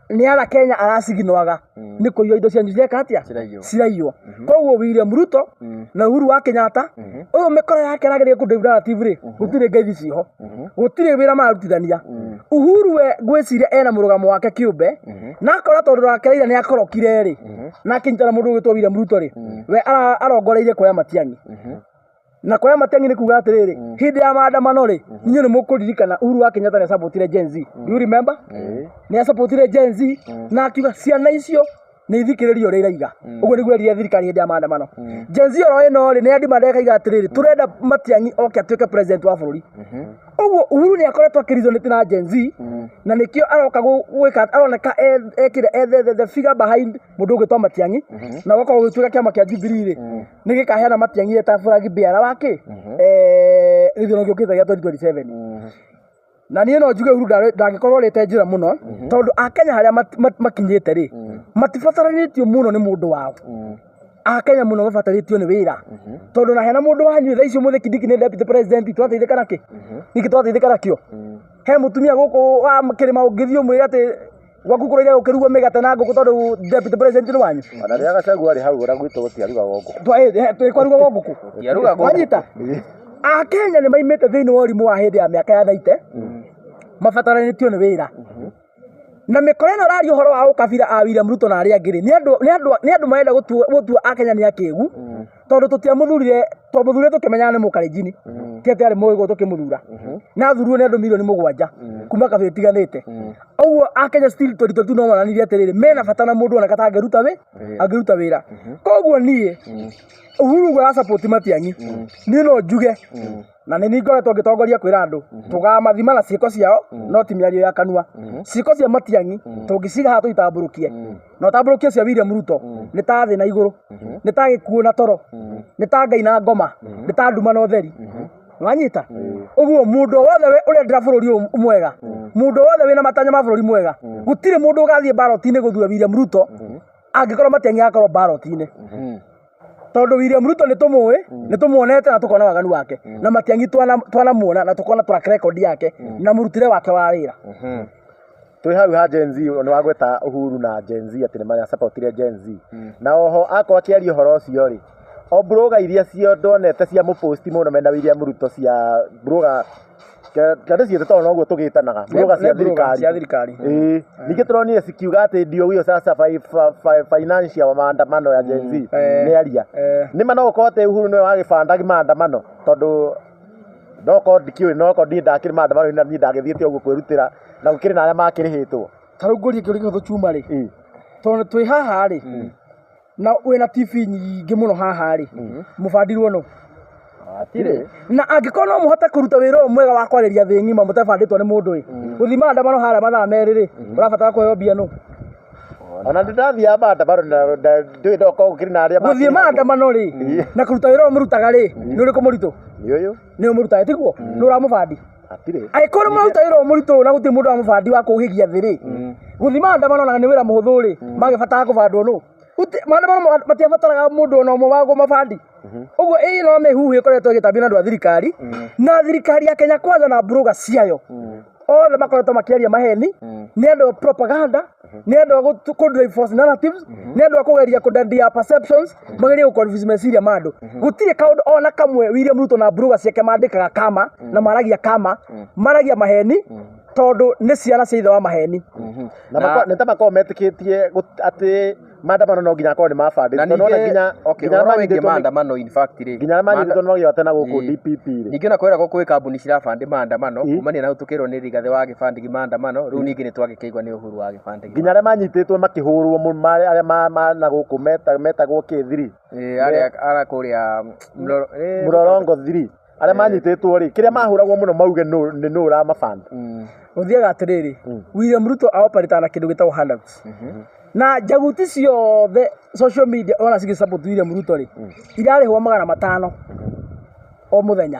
nĩ ara Kenya araciginwaga nĩ kũiywo indo cianyu cireka atĩa? Ciraiywo. Ciraiywo. Koguo William Ruto na Uhuru wa Kenyatta ũyũ mĩkora yake arageria kũ narrative rĩ, gũtirĩ ngeithi ciho, gũtirĩ wĩra mararutithania. Uhuru we ngwĩciria ena mũrũgamo wake kĩũmbe, na akora tondũ nake Raila nĩ akorokire rĩ, na akĩnyitana mũndũ ũgwĩtwo William Ruto rĩ, we arongoreirie kuoya Matiang'i. Na kuoya Matiang'i nĩ kuga atĩrĩrĩ, hĩndĩ ya maandamano rĩ, inyuĩ nĩ mũkũririkana Uhuru wa Kenyatta nĩ acapotire Gen Z. Do you remember? Nĩ acapotire Gen Z na akiuga ciana icio nĩ ithikĩrĩrio ũrĩa iraiga. Ũguo nĩguo erire thirikari hĩndĩ ya maandamano. Gen Z oro ĩno rĩ, nĩ yadimanda ĩkaiga atĩrĩrĩ, tũrenda Matiang'i oke atuĩke president wa bũrũri. Ũguo Uhuru nĩ akoretwo akĩresonate na Gen Z, na nĩkĩo aroka gwĩka aroneka ekĩre the figure behind mũndũ ũgwĩtwo Matiang'i, na gũgakorwo gũgĩtuĩka kĩama kĩa Jubilee rĩ, nĩ gĩkaheana Matiang'i eta flag bearer wa kĩ gĩthurano gĩũkĩte gĩa 2027. Na niĩ no njuge Uhuru ndangĩkorwo arĩte njĩra mũno, tondũ akenya harĩa makinyĩte rĩ, matibataranĩtio mũno nĩ mũndũ wao. Akenya mũno mabatarĩtio nĩ wĩra, tondũ na hena mũndũ wanyu thaa ici ũmũthĩ Kindiki nĩ deputy president, twateithĩka nakĩ? Nĩkĩ twateithĩka nakĩo? He mũtumia gũkũ wa kĩrĩma ũngĩthiĩ ũmwĩre atĩ gwaku kũraira gũkĩrugwo mĩgate na ngũkũ tondũ deputy president nĩ wanyu? Ona rĩrĩa Gachagua arĩ hau, ona gwitũ gũtiarugagwo ngũkũ. Kwarugagwo ngũkũ. Gũtiarugagwo. Wanyita, akenya nĩ maimĩte thĩinĩ wa ũrimũ wa hĩndĩ ya mĩaka ya 90, mabataranĩtio nĩ wĩra. Na mĩkora ĩno ĩraria ũhoro wa ũkabira a William Ruto na arĩa angĩ rĩ, nĩ andũ marenda gũtua akenya nĩ akĩgu, tondũ tũtiamũthurire, twamũthurire tũkĩmenyaga nĩ mũkarenjini, ti atĩ arĩ mũgĩ tũkĩmũthura. Na athurirwo nĩ andũ 7 milioni kuma kabira itiganĩte. Ũguo akenya still 2022 no monanirie atĩrĩrĩ, mena bata na mũndũ oneka ta angĩruta wĩ angĩruta wĩra. Koguo niĩ Uhuru ũguo arasupport Matiang'i, niĩ no njuge na nĩ niĩ ngoretwo ngĩtongoria kwĩra andũ tũgamathima na ciĩko ciao, no ti mĩario ya kanua. Ciĩko cia Matiang'i tũngĩciga haha tũitambũrũkie na ũtambũrũkie cia William Ruto, nĩ ta thĩ na igũrũ, nĩ ta gĩkuũ na toro, nĩ ta Ngai na ngoma, nĩ ta nduma na ũtheri. Wanyita? Ũguo mũndũ o wothe ũrendera bũrũri ũyũ mwega, mũndũ o wothe wĩna matanya ma bũrũri mwega, gũtirĩ mũndũ ũgathiĩ ballot-inĩ gũthura William Ruto angĩkorwo Matiang'i agakorwo ballot-inĩ, tondũ William Ruto nĩ tũmũĩ, nĩ tũmuonete na tũkona waganu wake, na Matiang'i twanamuona na tũkona track record yake na mũrutĩre wake wa wĩra. Twĩ hau ha Gen Z, nĩ wagweta Uhuru na Gen Z atĩ nĩ maracapotire Gen Z, na oho akorwo akĩaria ũhoro ũcio rĩ, o blogger iria cio ndonete cia mũposti mũno mena William Ruto, cia blogger kana ciĩte, tondũ noguo tũgĩtanaga blogger cia Nĩ blogger thirikari. Cia thirikari. Ĩĩ, ningĩ tũronire cikiuga atĩ ndio huyo sasa financial maandamano ya Gen Z nĩ aria. Nĩ ma no gũkorwo atĩ Uhuru nĩwe wagĩbanda maandamano, tondũ no korwo ndikĩũĩ, no korwo niĩ ndakĩrĩ maandamano na niĩ ndagĩthiĩte ũguo kwĩrutĩra, na gũkĩrĩ na arĩa makĩrĩhĩtwo. Ta rĩu ngũrie kĩũria kĩhũthũ chuma rĩ, tondũ twĩ haha rĩ, na wĩna TV nyingĩ mũno haha rĩ, mũbandirwo nũ? Hatirĩ. Na angĩkorwo no mũhote kũruta wĩra ũyũ mwega wa kwarĩria thĩ ng'ima mũtabandĩtwo nĩ mũndũ ĩ, gũthiĩ maandamano harĩa mathaa 2 rĩ, ũrabatara kũheo mbia nũ? Ona nĩ ndathiaga maandamano na ndũĩ no korwo gũkĩrĩ na arĩa Gũthiĩ makĩrĩhagwo. maandamano rĩ, na kũruta wĩra ũyũ mũrutaga rĩ, nĩ ũrĩkũ mũritũ? Nĩ ũyũ. Nĩ ũyũ mũrutaga, tiguo? Nĩ ũramũbandi? Hatirĩ. Angĩkorwo nĩ mũraruta wĩra ũyũ mũritũ na gũtirĩ mũndũ ũramũbandi wa kũhĩgia thĩ rĩ, gũthiĩ maandamano na nĩ wĩra mũhũthũ rĩ, magĩbatara kũbandwo nũ? Maandamano matiabataraga mũndũ ona ũmwe wa kũmabandi. Ũguo ĩĩ no mĩhuhu ĩkoretwo ĩgĩtambio nĩ andũ a thirikari, na thirikari ya Kenya Kwanza na blogger ciayo. Othe makoretwo makĩaria maheni, nĩ andũ a propaganda, nĩ andũ a kũ drive false narratives, nĩ andũ a kũgeria kũdandia perceptions, magerie gũ confuse meciria ma andũ. Gũtirĩ kaũndũ ona kamwe William Ruto na mburuga ciake mandĩkaga kama na maragia kama, maragia maheni tondũ nĩ ciana cia ithe wa maheni. Na nĩ ta makoragwo metĩkĩtie atĩ maandamano no nginya akorwo nĩ mabandĩtwo. Na Tondũ nĩwona ningĩ nginya okay, nginya ũhoro arĩa wĩgiĩ manyitĩtwo nĩ maandamano in fact rĩ, nginya arĩa manyitĩtwo nĩ magĩote na gũkũ DPP rĩ. Ningĩ ona kwĩragwo kwĩ kambuni cirabandi maandamano Ĩ. kumania na hau tũkĩrwo nĩ Rigathĩ wa gĩbandigi maandamano, rĩu ningĩ nĩ twagĩkĩigua nĩ Uhuru wa gĩbandigi. Nginya arĩa manyitĩtwo makĩhũrwo arĩa na gũkũ metagwo K3. Ĩ, arĩa ara kũrĩa Mũrorongo 3 arĩa manyitĩtwo rĩ, kĩrĩa mahũragwo mũno mauge nĩ nũ ũramabanda. Gũthiaga atĩrĩrĩ, William Ruto aoperĩtaga na kĩndũ gĩtagwo handouts. Na njaguti ciothe social media ona cigĩ support William Ruto rĩ, irarĩhwo 500 o mũthenya.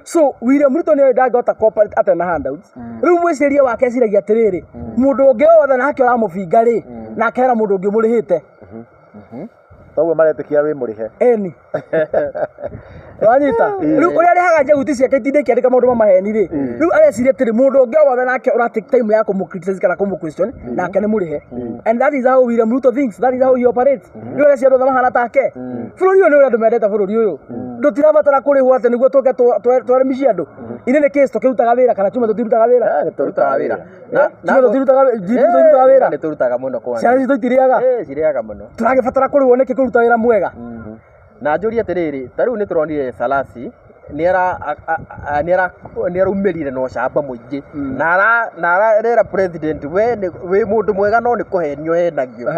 So William Ruto nĩ ndangĩhota cooperate atarĩ na handouts. Rĩu mwĩcirĩrie wake eciragia atĩrĩrĩ, mũndũ ũngĩ wothe nake ũramũbinga rĩ, nake hena mũndũ ũngĩ ũmũrĩhĩte. Toguo maretĩkia wĩ mũrĩhe. Eni. Wanyita? Rĩu ũrĩa arĩhaga njaguti ciake itinde ikĩandĩka maũndũ ma maheni rĩ, rĩu areciria atĩrĩ, mũndũ ũngĩ o wothe nake ũra take time ya kũmũ criticize kana kũmũ question, nake nĩ mũrĩhe. And that is how William Ruto thinks, that is how he operates. Rĩu areciria andũ othe mahana take. Bũrũri ũyũ nĩ ũrĩa andũ mendete bũrũri ũyũ. Ndũtirabatara kũrĩhwo atĩ nĩguo tũke twarĩmicie andũ. In any case tũkĩrutaga wĩra kana chuma tũtirutaga wĩra. Nĩ Tũrutaga wĩra. Chuma tũtirutaga wĩra, tũtirutaga wĩra. Nĩ tũrutaga mũno kwanza. Ciana citũ itirĩaga. Cirĩaga mũno. Tũragĩbatara kũrĩhwo nĩkĩ kũruta wĩra mwega? Na njũrie atĩrĩrĩ, ta rĩu nĩ tũronire Salasi nĩ araumĩrire na ũcamba mũingĩ na arera president we wĩ mũndũ mwega no nĩ kũhenio henagio.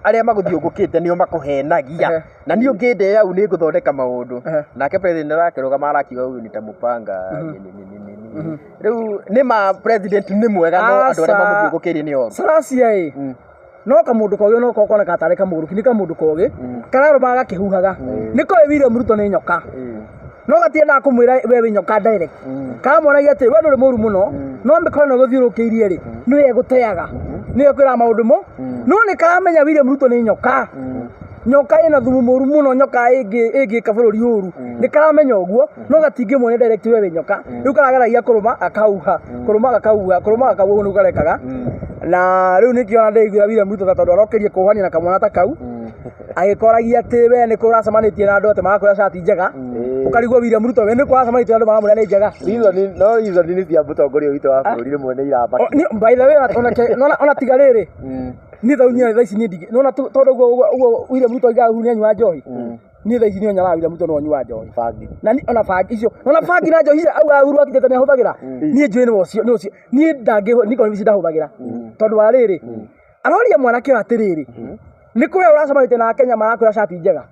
Arĩa magũthiũngũkĩte nĩo makũhenagia. Na niĩ ũngĩndea au nĩ ngũthondeka maũndũ. Nake president arakĩrũgama arakiuga huyu nitamupanga nini nini nini. Rĩu nĩ ma president nĩ mwega no andũ arĩa mamũthiũngũkĩirie nĩ oru. Salasia ĩ, no kamũndũ kogĩ no koneka tarĩ kamũgũrũki, nĩ kamũndũ kogĩ kararũmaga gakĩhuhaga. Nĩ koĩ William Ruto nĩ nyoka, no gatiendaga kũmwĩra we wĩ nyoka direct. Karamuonagia atĩ we ndũrĩ mũru mũno, no mĩkono ĩno ĩgũthiũrũrũkĩirie rĩ, nĩwe ĩgũteaga, nĩwe ĩkwĩraga maũndũ mo, no nĩ karamenya William Ruto nĩ nyoka. Nyoka ĩna thumu mũru mũno, nyoka ĩngĩka bũrũri ũru. Nĩ karamenya ũguo, no gatingĩmuonia direct we wĩ nyoka. Rĩu karageragia kũrũma gakauha, kũrũma gakauha, kũrũma gakauha, ũguo nĩguo karekaga. Na rĩu nĩkĩo ona ndĩiguĩra William Ruto tondũ arokĩrie kũhania na kamwana ta kau, agĩkoragia atĩ we nĩ kũ ũracemanĩtie na andũ atĩ marakwĩra cati njega, ũkarigwo William Ruto we nĩ kũ ũracemanĩtie na andũ maramwĩra nĩ njega. No reason nĩ cia mũtongoria witũ wa bũrũri rĩmwe nĩ iramakia. By the way, ona tiga rĩrĩ, niĩ thaa niĩ thaa ici niĩ ndingĩ nĩwona tondũ ũguo ũguo William Ruto oigaga Uhuru nĩanyua njohi, niĩ thaa ici niĩ nyonaga William Ruto no anyua njohi. Bangi. Na ona bangi icio, ona bangi na njohi icio augaga Uhuru wa Kenyatta nĩahũthagĩra, niĩ njũĩ nĩwe ũcio, nĩ ũcio niĩ ndangĩ nĩ ici ndahũthagĩra. Tondũ wa rĩrĩ, aroria mwanake ũyũ atĩrĩrĩ, nĩ kũrĩa ũracemanĩtie na Kenya marakwĩra cati njega,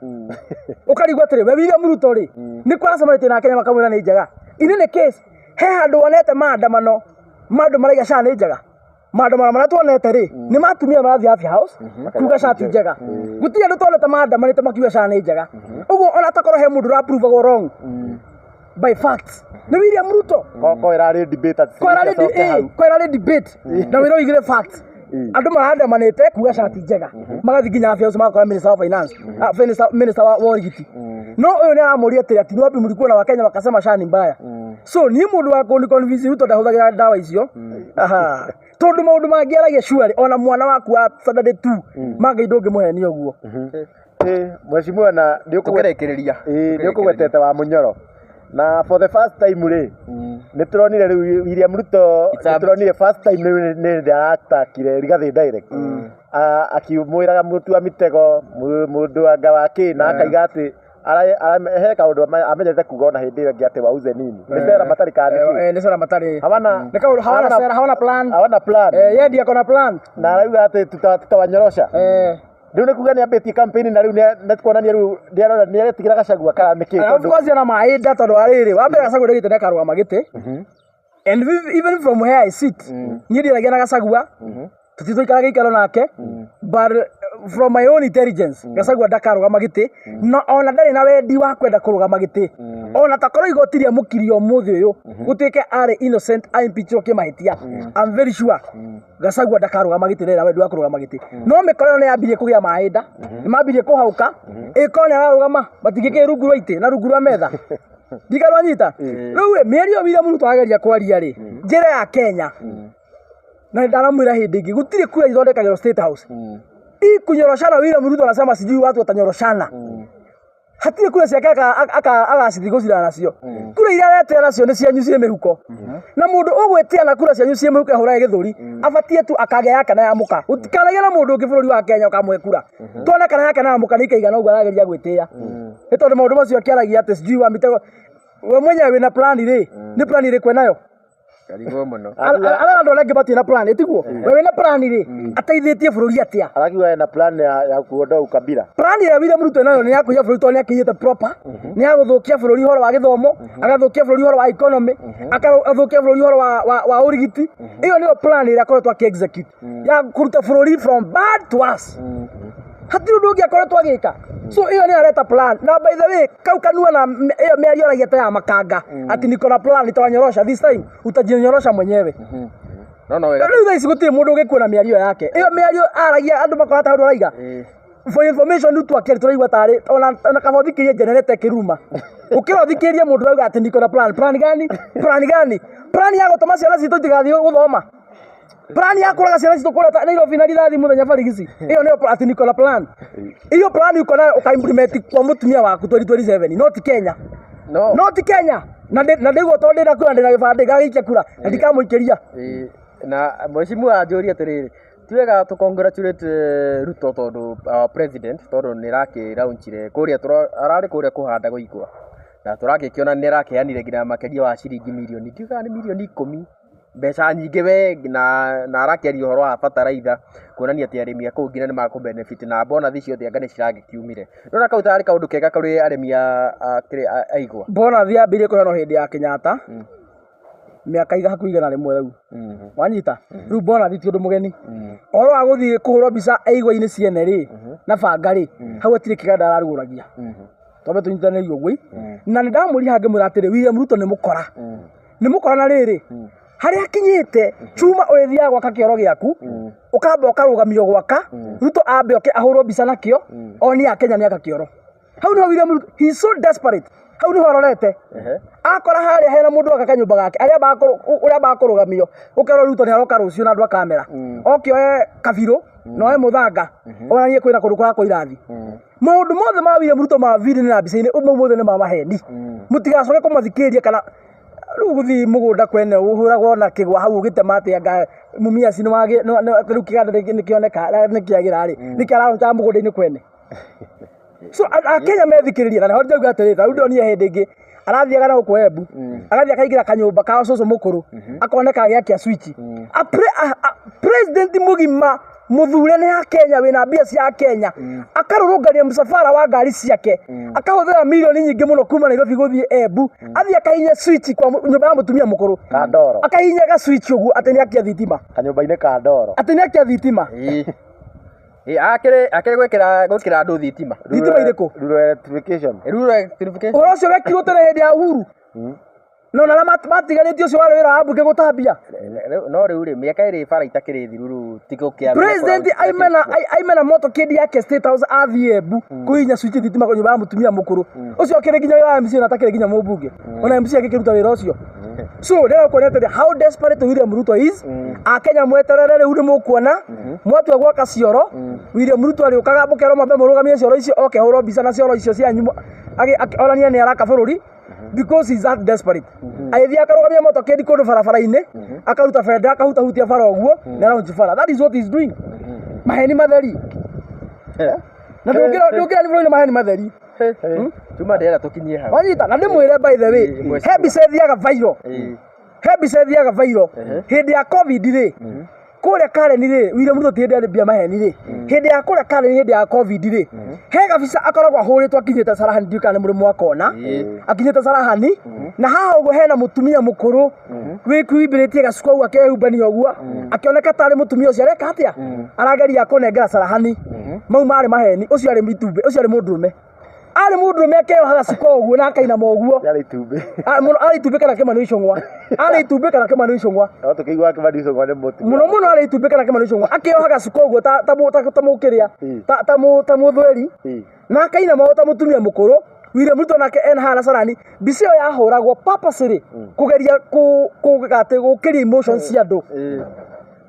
ũkarigwo atĩrĩ, we William Ruto rĩ, nĩ kũ ũracemanĩtie na Kenya makamwĩra nĩ njega? In any case, he handũ wonete maandamano ma andũ maraiga cati nĩ njega? Maandamano marĩa tuonete rĩ, nĩ ma atumia marathiĩ Afya House kuga cati njega. Gũtirĩ andũ tuonete maandamanĩte makiuga cati nĩ njega. Ũguo ona takorwo he mũndũ ũraprovagwo wrong by facts, nĩ William Ruto. Ko ĩrarĩ debate atĩ coke hau. Ko ĩrarĩ debate na wĩra ũigire facts. Andũ marandamanĩte kuga cati njega, magathiĩ nginya Afya House magakora Minister wa Finance, Minister wa ũrigiti. No ũyũ nĩ aramũria atĩrĩ, ati wapi mlikuwa na Wakenya wakasema SHA ni mbaya? So niĩ mũndũ wa kũni convince Ruto ndahũthagĩra ndawa icio. Aha. Tondũ maũndũ mangĩ aragia surely ona mwana waku wa Saturday 2 mangĩ ndũngĩmũhenia ũguo. Mheshimiwa na nĩ Tũkĩrĩkĩrĩria. Nĩ ũkũgwetete wa Mũnyoro. Na for the first time rĩ, nĩ tũronire rĩu William Ruto, nĩ tũronire first time rĩu nĩ hĩndĩ aratakire Rigathĩ direct. Akĩmwĩraga mũtu wa mitego, mũndũ anga wa kĩ, na akaiga atĩ he kaũndũ amenyete kuga ona hĩndĩ ĩyo ĩngĩ atĩ wauze nini. Nĩ sera matarĩ kana nĩ kĩ? Nĩ sera matarĩ. Hawana Nĩ kaũndũ hawana sera, hawana plan. Hawana plan. Yeye ndiye akona plan. Na arauga atĩ tutawanyorosha. Rĩu nĩ kuga nĩ ambĩtie campaign na rĩu nĩ kuonania rĩu nĩ arona nĩ aretigĩra Gachagua kana nĩ kĩ? Of course ona mahinda tondũ wa rĩrĩ, wa mbere Gachagua ndaugĩte nĩ akarũgama gĩtĩ. And even from where I sit, niĩ ndiaragia na Gachagua, tũtitũikaraga gĩikaro nake, but from my own intelligence, Gachagua ndakarũgama gĩtĩ, na ona ndarĩ na wendi wa kwenda kũrũgama gĩtĩ. Ona takorwo igoti rĩamũkirie ũmũthĩ ũyũ, gũtuĩke arĩ innocent aimpeachwo kĩmahĩtia, I'm very sure Gachagua ndakarũgama gĩtĩ, ndarĩ na wendi wa kũrũgama gĩtĩ. No mĩkora ĩyo nĩ yambirie kũgĩa mahinda, nĩ mambirie kũhauka, ĩkorwo nĩ ararũgama, matingĩkĩrĩ rungu rwa itĩ na rungu rwa metha. Ndikarwanyita. Rĩu ĩ, mĩario William Ruto ageria kwaria rĩ, njĩra ya Kenya. Na ndaramwĩra hĩndĩ ĩngĩ gũtirĩ kura ithondekagĩrwo State House. Hii kunyoroshana William Ruto anasema sijui watu watanyoroshana. Hatirĩ kura ciake agacithiĩ gũcirana nacio. Kura iria aretĩa nacio nĩ cianyu ciĩ mĩhuko. Na mũndũ ũgwĩtia na kura cianyu ciĩ mĩhuko ahũrage gĩthũri, abatie tu akagĩa yake na ya mũka. Gũtikanagĩe na mũndũ ũngĩ bũrũri wa Kenya ũkamũhe kura. Tuone kana yake na ya mũka nĩ ikaigana ũguo arageria gwĩtĩa. Nĩ tondũ maũndũ macio akĩaragia atĩ sijui wa mitego. We mwenyewe wĩna plan rĩ, nĩ plan ĩrĩkũ enayo? Karigwo mũno. Arĩa andũ arĩa angĩ matirĩ na plan ĩtiguo? We wĩna plan rĩ, ateithĩtie bũrũri atĩa? Arakiuga ena plan ya kuondoa ukabila. Plan ĩrĩa William Ruto enayo nĩ ya kũiya bũrũri tondũ nĩ akĩiyĩte proper, nĩ ya gũthũkia bũrũri ũhoro wa gĩthomo, agathũkia bũrũri ũhoro wa economy, agathũkia bũrũri ũhoro wa ũrigiti. Ĩyo nĩyo plan ĩrĩa akoretwo akĩ execute ya kũruta bũrũri from bad to worse. Hatirĩ ũndũ ũngĩ akoretwo agĩka. So ĩyo nĩyo areta plan. Na by the way, kau kanua na ĩyo mĩario aragia ta ya makanga ati niko na plan nitawanyorosha this time, utajinyorosha mwenyewe. No wega. Rĩu thaa ici gũtirĩ mũndũ ũngĩkuona mĩario yake. Ĩyo mĩario aragia andũ makona ta ũndũ araiga. For information rĩu twakĩrĩ tũraigua tarĩ ona kaba ũthikĩrie generator ĩkĩruma. Ũkĩra ũthikĩrie mũndũ ũrauga atĩ niko na plan. Plan gani? Plan gani? Plan ya gũtũma ciana citũ itigathiĩ gũthoma. Plan ya kũraga ciana citũ kũrĩa Nairobi na rithathi mũthenya barigici. Ĩyo nĩyo atĩ niko na plan. Iyo plan uko nayo ũka-implement kwa mũtumia waku 2027, not Kenya. No. Not Kenya. Na ndĩguo tondũ ndĩna kura ndĩna gĩbandĩ ngagĩikia kura na ndikamũikĩria. Na mheshimiwa anjũrie atĩrĩrĩ, ti wega tũ congratulate Ruto tondũ our president tondũ nĩ arakĩ launchire kũrĩa ararĩ kũrĩa kũhanda gũikwa na tũrakĩkĩona nĩ arakĩheanire nginya makĩria wa ciringi mirioni ndiũĩ kana nĩ mirioni 10 mbeca nyingĩ we na arakĩaria ũhoro wa bataraitha kuonania atĩ arĩmi a kũu nginya nĩ makũ benefit na bonathi ciothe anga nĩ ciragĩkiumire. Ndũrona kau tarĩ kaũndũ kega kũrĩ arĩmi a igwa? Bonathi yambĩrĩirie kũheanwo hĩndĩ ya Kenyatta mĩaka hakuhĩ 100 rĩu. Wanyita? Rĩu bonathi ti ũndũ mũgeni. Ũhoro wa gũthiĩ kũhũrwo mbica igwa-inĩ ciene rĩ, na banga rĩ, hau hatirĩ kĩganda ararugũragia. Twambe tũnyitanĩre ũguo. Na nĩ ndamũria haha ngĩmwĩra atĩrĩ, William Ruto nĩ mũkora. Nĩ mũkora na rĩrĩ, harĩa akinyĩte chuma ũrĩthiaga gwaka kĩoro gĩaku, ũkamba ũkarũgamio gwaka, Ruto ambe oke ahũrwo mbica nakĩo, onie Akenya nĩ aka kĩoro. Hau nĩho William Ruto, he is so desperate. Hau nĩho arorete. Akora harĩa hena mũndũ aka kanyũmba gake, arĩa ũrĩa ambaga kũrũgamio, ũkerwo Ruto nĩ aroka rũciũ na andũ a kamera. Oke oe kabirũ, na oe mũthanga, onanie kwĩna kũndũ kũrakwo irathi. Maũndũ mothe ma William Ruto ma video na mbica-inĩ, ũmwe mothe nĩ ma maheni. Mũtigacoke kũmathikĩrĩria kana rĩu gũthiĩ mũgũnda kwene ũhũragwo na kĩgwa hau ũgĩtema atĩ anga mumias nĩ wagĩ rĩu kĩganda nĩkĩoneka nĩkĩagĩra rĩ, nĩkĩ araruta mũgũnda-inĩ kwene. So Akenya methikĩrĩrie na nĩho ndauga atĩrĩ, ta rĩu ndonire hĩndĩ ĩngĩ arathiaga na gũkũ Embu, agathiĩ akaingĩra kanyũmba ka cũcũ mũkũrũ, akoneka agĩakia switch. President mũgima mũthure nĩ Akenya wĩna mbia cia Kenya, akarũrũngania mũcabara wa ngari ciake, akahũthĩra mirioni nyingĩ mũno kuma Nairobi gũthiĩ Embu, athiĩ akahihinya switch kwa nyũmba ya mũtumia mũkũrũ. Kandoro. Akahihinya ga switch ũguo atĩ nĩ akia thitima. Kanyũmba-inĩ ka ndoro. Atĩ nĩ akia thitima. Akĩrĩ gwĩkĩra andũ thitima. Thitima irĩkũ? Rural electrification. Rural electrification. Ũhoro ũcio wekirwo tene hĩndĩ ya Uhuru. No na arĩa matigarĩtie ũcio warĩ wĩra wa mbunge gũtambia. No rĩu rĩ, mĩaka ĩrĩ bara itakĩrĩ thiru rĩu ti gũkĩa. President aime na motorcade yake State House athiĩ Embu kũhihinya switch thitima nyũmba ya mũtumia mũkũrũ. Ũcio akĩrĩ nginya wĩra wa MCA na atakĩrĩ nginya mũmbunge. Ona MCA agĩkĩruta wĩra ũcio. So ndĩrenda kuonia atĩrĩ how desperate William Ruto is. Akenya mweterere rĩu nĩ mũkuona mwatua gwaka cioro. William Ruto arĩũkaga mũkerwo mwambe mũrũgamie cioro icio oke ahũrwo mbica na cioro icio cianyu onanie nĩ araka bũrũri. Because he's that desperate. Agĩthiĩ akarũgamia motorcade kũndũ barabara-inĩ, akaruta bendera akahutahutia bara ũguo, na araunch bara. That is what he's doing. Maheni matheri. Na ndũngĩra nĩ bũrũri maheni matheri. Chuma ndĩrenda tũkinyie hau. Wanyita, na ndĩmwĩre by the way, he mbica ĩthiaga viral. He mbica ĩthiaga viral. Hĩndĩ ya COVID rĩ, kũrĩa Karen rĩ, William Ruto ti hĩndĩ arĩ mbia maheni rĩ. Hĩndĩ ya kũrĩa Karen hĩndĩ ya COVID rĩ, he gabica akoragwo ahũrĩtwo akinyĩte Sarahani, ndiũĩ kana nĩ mũrĩmũ wa kona, akinyĩte Sarahani, na haha ũguo hena mũtumia mũkũrũ wĩhumbĩrĩtie gacuka ũguo akehumbania ũguo, akĩoneka tarĩ mũtumia ũcio areka atĩa? Arageria kũnengera Sarahani. Mau marĩ maheni, ũcio arĩ itumbĩ, ũcio arĩ mũndũrũme. Arĩ mũndũrũme akeoha gacuka ũguo na akainama ũguo. Yarĩ itumbĩ. Mũno arĩ itumbĩ kana Kĩmani Ichung'wa. Arĩ itumbĩ kana Kĩmani Ichung'wa. No tũkĩiguaga Kĩmani Ichung'wa nĩ mũtumia. Mũno mũno arĩ itumbĩ kana Kĩmani Ichung'wa. Akĩoha gacuka ũguo ta mũkĩrĩa, ta mũthweri. Na akainama ta mũtumia mũkũrũ, William Ruto nake ena haha na Salani. Mbica ĩyo yahũragwo purposely kũgeria atĩ gũkĩria emotions cia andũ,